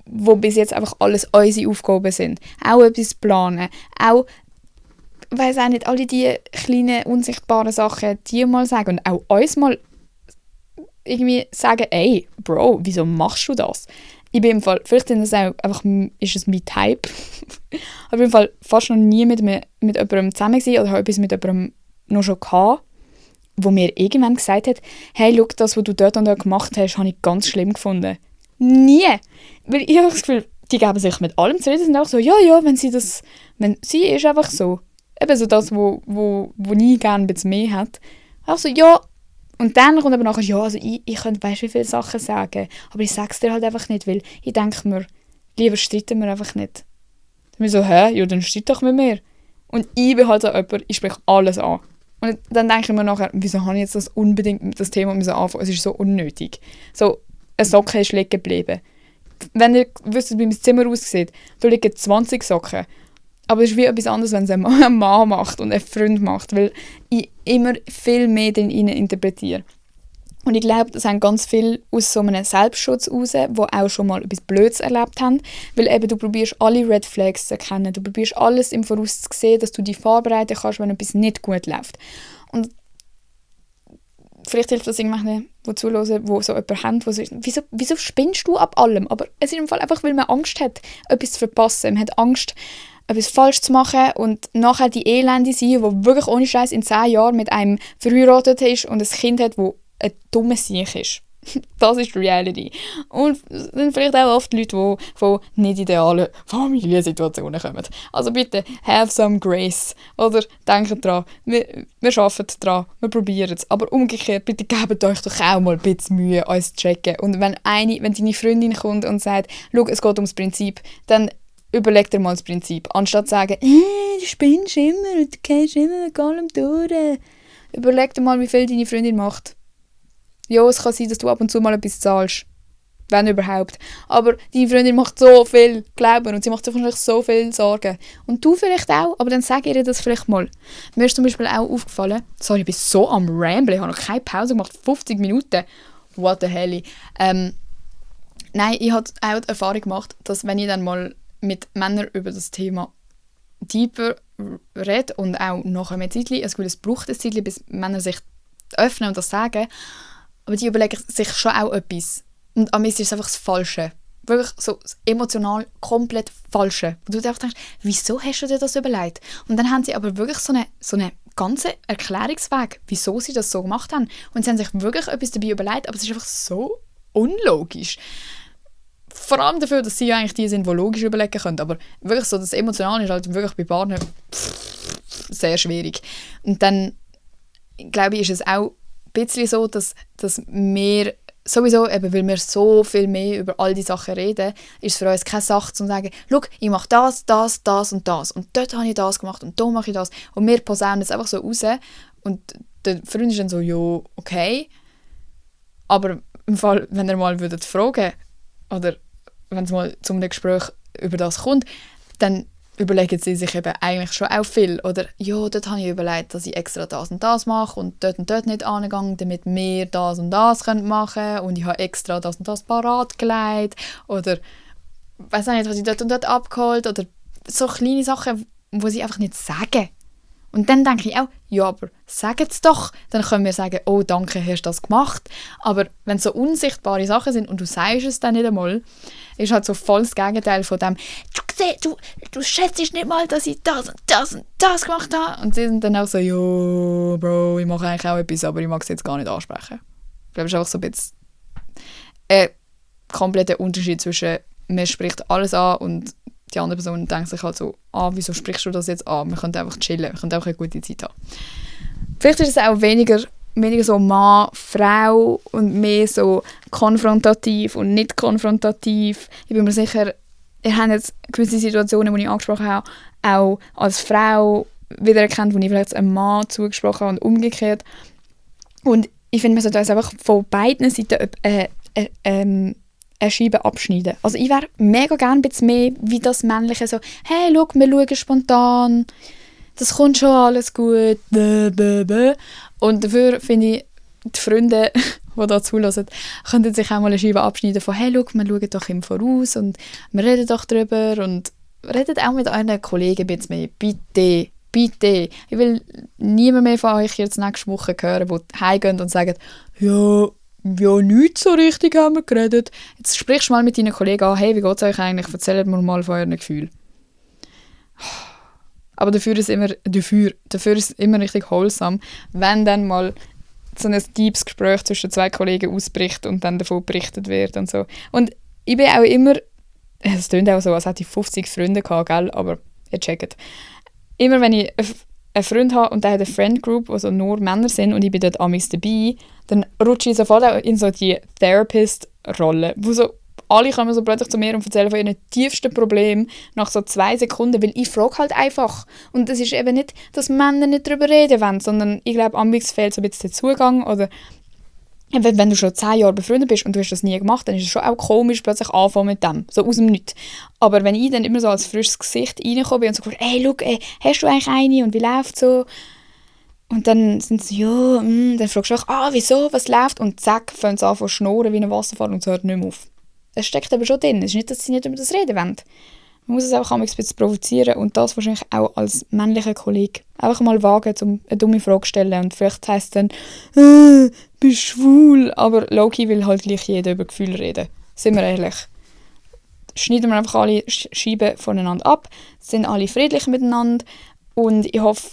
wo bis jetzt einfach alles unsere Aufgaben sind. Auch etwas planen, auch weiss auch nicht, alle die kleinen, unsichtbaren Sachen, die mal sagen und auch uns mal irgendwie sagen, ey, Bro, wieso machst du das? Ich bin im Fall, vielleicht ist es auch einfach, ist es mein Type, aber ich bin im Fall fast noch nie mit jemandem zusammen gewesen oder habe etwas mit jemandem noch schon gehabt, wo mir irgendwann gesagt hat, hey, schau, das, was du dort und dort gemacht hast, habe ich ganz schlimm gefunden. Nie! Weil ich habe das Gefühl, die geben sich mit allem zufrieden, sind auch so, ja, wenn sie ist einfach so. Eben so das, wo nie gerne ein bisschen mehr hat. Auch so, ja. Und dann kommt aber nachher, ja, also ich könnte, weißt du, wie viele Sachen sagen, aber ich sage es dir halt einfach nicht, weil ich denke mir, lieber streiten wir einfach nicht. Dann bin ich so, ja, dann streit doch mit mir. Und ich bin halt so jemand, ich spreche alles an. Und dann denke ich mir nachher, wieso habe ich jetzt das unbedingt mit das Thema anfangen? Es ist so unnötig. So, eine Socke ist liegen geblieben. Wenn ihr wisst, wie mein Zimmer aussieht, da liegen 20 Socken. Aber es ist wie etwas anderes, wenn es ein Mann macht und ein Freund macht, weil ich immer viel mehr in ihnen interpretiere. Und ich glaube, das haben ganz viele aus so einem Selbstschutz raus, die auch schon mal etwas Blödes erlebt haben. Weil eben du probierst alle Red Flags zu erkennen, du probierst alles im Voraus zu sehen, dass du dich vorbereiten kannst, wenn etwas nicht gut läuft. Und vielleicht hilft das irgendwelchen, die zuhören, die so jemanden haben, die so, wieso spinnst du ab allem? Aber es ist im Fall einfach, weil man Angst hat, etwas zu verpassen. Man hat Angst, etwas falsch zu machen und nachher die Elende sein, die wirklich ohne Scheiß in 10 Jahren mit einem verheiratet ist und ein Kind hat, das ein dummer Sieg ist. Das ist die Reality. Und es sind vielleicht auch oft Leute, die von nicht idealen Familiensituationen kommen. Also bitte, have some grace. Oder denkt dran, wir arbeiten dran, wir probieren es. Aber umgekehrt, bitte gebt euch doch auch mal ein bisschen Mühe, uns zu checken. Und wenn deine Freundin kommt und sagt, schau, es geht ums Prinzip, dann überleg dir mal das Prinzip. Anstatt zu sagen, du spinnst immer und du gehst immer mit allem durch. Überleg dir mal, wie viel deine Freundin macht. Ja, es kann sein, dass du ab und zu mal etwas zahlst. Wenn überhaupt. Aber deine Freundin macht so viel, glaub mir, und sie macht sich wahrscheinlich so viel Sorgen. Und du vielleicht auch, aber dann sag ihr das vielleicht mal. Mir ist zum Beispiel auch aufgefallen, sorry, ich bin so am Ramblen, ich habe noch keine Pause gemacht, 50 Minuten. What the hell. Nein, ich habe auch die Erfahrung gemacht, dass wenn ich dann mal mit Männern über das Thema deeper rede und auch nachher mehr Zeit, also es braucht ein Zeit, bis Männer sich öffnen und das sagen, aber die überlegen sich schon auch etwas. Und am Ende ist es einfach das Falsche. Wirklich so das emotional komplett Falsche. Und du denkst, wieso hast du dir das überlegt? Und dann haben sie aber wirklich so einen ganzen Erklärungsweg, wieso sie das so gemacht haben. Und sie haben sich wirklich etwas dabei überlegt, aber es ist einfach so unlogisch. Vor allem dafür, dass sie ja eigentlich die sind, die logisch überlegen können. Aber wirklich so, das Emotionale ist halt wirklich bei Partnern sehr schwierig. Und dann, glaube ich, ist es auch ein bisschen so, dass wir sowieso, eben weil wir so viel mehr über all die Sachen reden, ist es für uns keine Sache zu sagen, schau, ich mache das und das. Und dort habe ich das gemacht und da mache ich das. Und wir posaunen es einfach so raus. Und der Freund ist dann so, ja, okay. Aber im Fall, wenn ihr mal fragen würdet, oder wenn es mal zu einem Gespräch über das kommt, dann überlegen sie sich eben eigentlich schon auch viel. Oder, ja, dort habe ich überlegt, dass ich extra das und das mache und dort nicht angegangen, damit wir das und das machen können. Und ich habe extra das und das parat gelegt. Oder, weiss auch nicht, was ich dort und dort abgeholt. Oder so kleine Sachen, die sie einfach nicht sagen. Und dann denke ich auch, ja, aber sag es doch. Dann können wir sagen, oh, danke, hast du das gemacht. Aber wenn es so unsichtbare Sachen sind und du sagst es dann nicht einmal, ist halt so voll das Gegenteil von dem, du schätzt nicht mal, dass ich das und das und das gemacht habe. Und sie sind dann auch so, ja, Bro, ich mache eigentlich auch etwas, aber ich mag es jetzt gar nicht ansprechen. Ich glaube, es ist einfach so ein bisschen ein kompletter Unterschied zwischen, man spricht alles an und die andere Person denkt sich halt so, wieso sprichst du das jetzt an? Wir können einfach chillen, wir können einfach eine gute Zeit haben. Vielleicht ist es auch weniger so Mann, Frau und mehr so konfrontativ und nicht konfrontativ. Ich bin mir sicher, ihr habt jetzt gewisse Situationen, die ich angesprochen habe, auch als Frau wiedererkannt, wo ich vielleicht einem Mann zugesprochen habe und umgekehrt. Und ich finde, man sollte uns einfach von beiden Seiten eine Scheibe abschneiden. Also ich wäre mega gerne ein bisschen mehr wie das Männliche, so, hey, schau, wir schauen spontan, das kommt schon alles gut, Und dafür finde ich, die Freunde, die da zulassen, könnten sich auch mal eine Scheibe abschneiden von, hey, schau, wir schauen doch im Voraus und wir reden doch drüber und redet auch mit euren Kollegen ein bisschen mehr, bitte. Bitte. Ich will niemand mehr von euch jetzt nächste Woche hören, die heimgehen und sagen, ja, nicht so richtig haben wir geredet. Jetzt sprichst du mal mit deinen Kollegen an, hey, wie geht es euch eigentlich? Erzählt mir mal von euren Gefühlen. Aber dafür ist es immer richtig wholesome, wenn dann mal so ein deepes Gespräch zwischen zwei Kollegen ausbricht und dann davon berichtet wird und so. Und ich bin auch immer, es klingt auch so, als hätte ich 50 Freunde gehabt, gell? Aber ihr checkt. Immer wenn ich einen Freund habe und der hat eine Friend Group, wo so nur Männer sind und ich bin dort amigs dabei, dann rutsche ich sofort auch in so die Therapist-Rolle, wo so alle kommen so plötzlich zu mir und erzählen von ihren tiefsten Problemen nach so 2 Sekunden, weil ich frage halt einfach. Und das ist eben nicht, dass Männer nicht darüber reden wollen, sondern ich glaube, amigs fehlt so ein bisschen der Zugang oder wenn du schon 10 Jahre befreundet bist und du hast das nie gemacht, dann ist es schon auch komisch, plötzlich anfangen mit dem, so aus dem Nichts. Aber wenn ich dann immer so als frisches Gesicht reinkomme und so gefragt, hey, schau, hast du eigentlich eine und wie läuft es so? Und dann sind sie, ja, dann fragst du auch, wieso, was läuft? Und zack, fangen sie an zu schnurren wie ein Wasserfall und es hört nicht mehr auf. Es steckt aber schon drin, es ist nicht, dass sie nicht über das reden wollen. Man muss es einfach ein bisschen provozieren und das wahrscheinlich auch als männlicher Kollege. Einfach mal wagen, um eine dumme Frage zu stellen und vielleicht heisst es dann, bist schwul, aber low-key will halt gleich jeder über Gefühle reden. Sind wir ehrlich. Schneiden wir einfach alle Scheiben voneinander ab, sind alle friedlich miteinander und ich hoffe,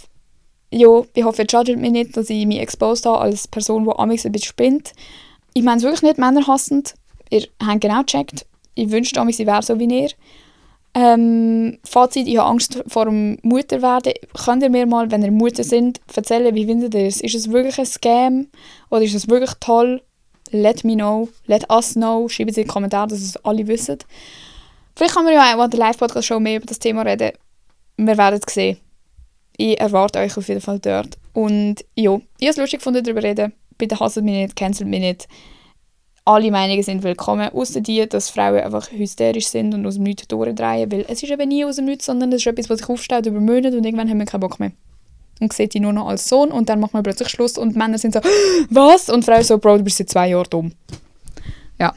ihr judget mich nicht, dass ich mich exposed habe als Person, die amigs ein bisschen spinnt. Ich meine es wirklich nicht männerhassend. Ihr habt genau gecheckt. Ich wünschte amigs, ich wäre so wie ihr. Fazit, ich habe Angst vor dem Mutterwerden. Könnt ihr mir mal, wenn ihr Mutter sind, erzählen, wie findet ihr es? Ist es wirklich ein Scam? Oder ist es wirklich toll? Let me know. Let us know. Schreibt es in die Kommentare, dass es alle wissen. Vielleicht kann man ja auch an der Live-Podcast-Show mehr über das Thema reden. Wir werden es sehen. Ich erwarte euch auf jeden Fall dort. Und ja, ich habe es lustig gefunden, darüber reden. Bitte hasst mich nicht, cancelt mich nicht. Alle Meinungen sind willkommen, außer die, dass Frauen einfach hysterisch sind und aus dem Nichts durchdrehen, weil es ist eben nie aus dem Nichts, sondern es ist etwas, was sich aufstaut über Monate und irgendwann haben wir keinen Bock mehr. Und sieht die nur noch als Sohn und dann macht man plötzlich Schluss und Männer sind so, was? Und Frauen so, Bro, du bist seit 2 Jahren dumm. Ja,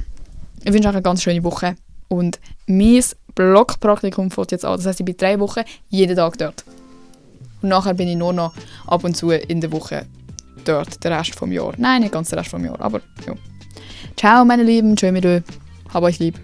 ich wünsche euch eine ganz schöne Woche und mein Blockpraktikum fängt jetzt an, das heisst, ich bin 3 Wochen jeden Tag dort. Und nachher bin ich nur noch ab und zu in der Woche dort, den Rest vom Jahr. Nein, nicht ganz den Rest vom Jahr, aber ja. Ciao, meine Lieben, tschö mit euch. Hab euch lieb.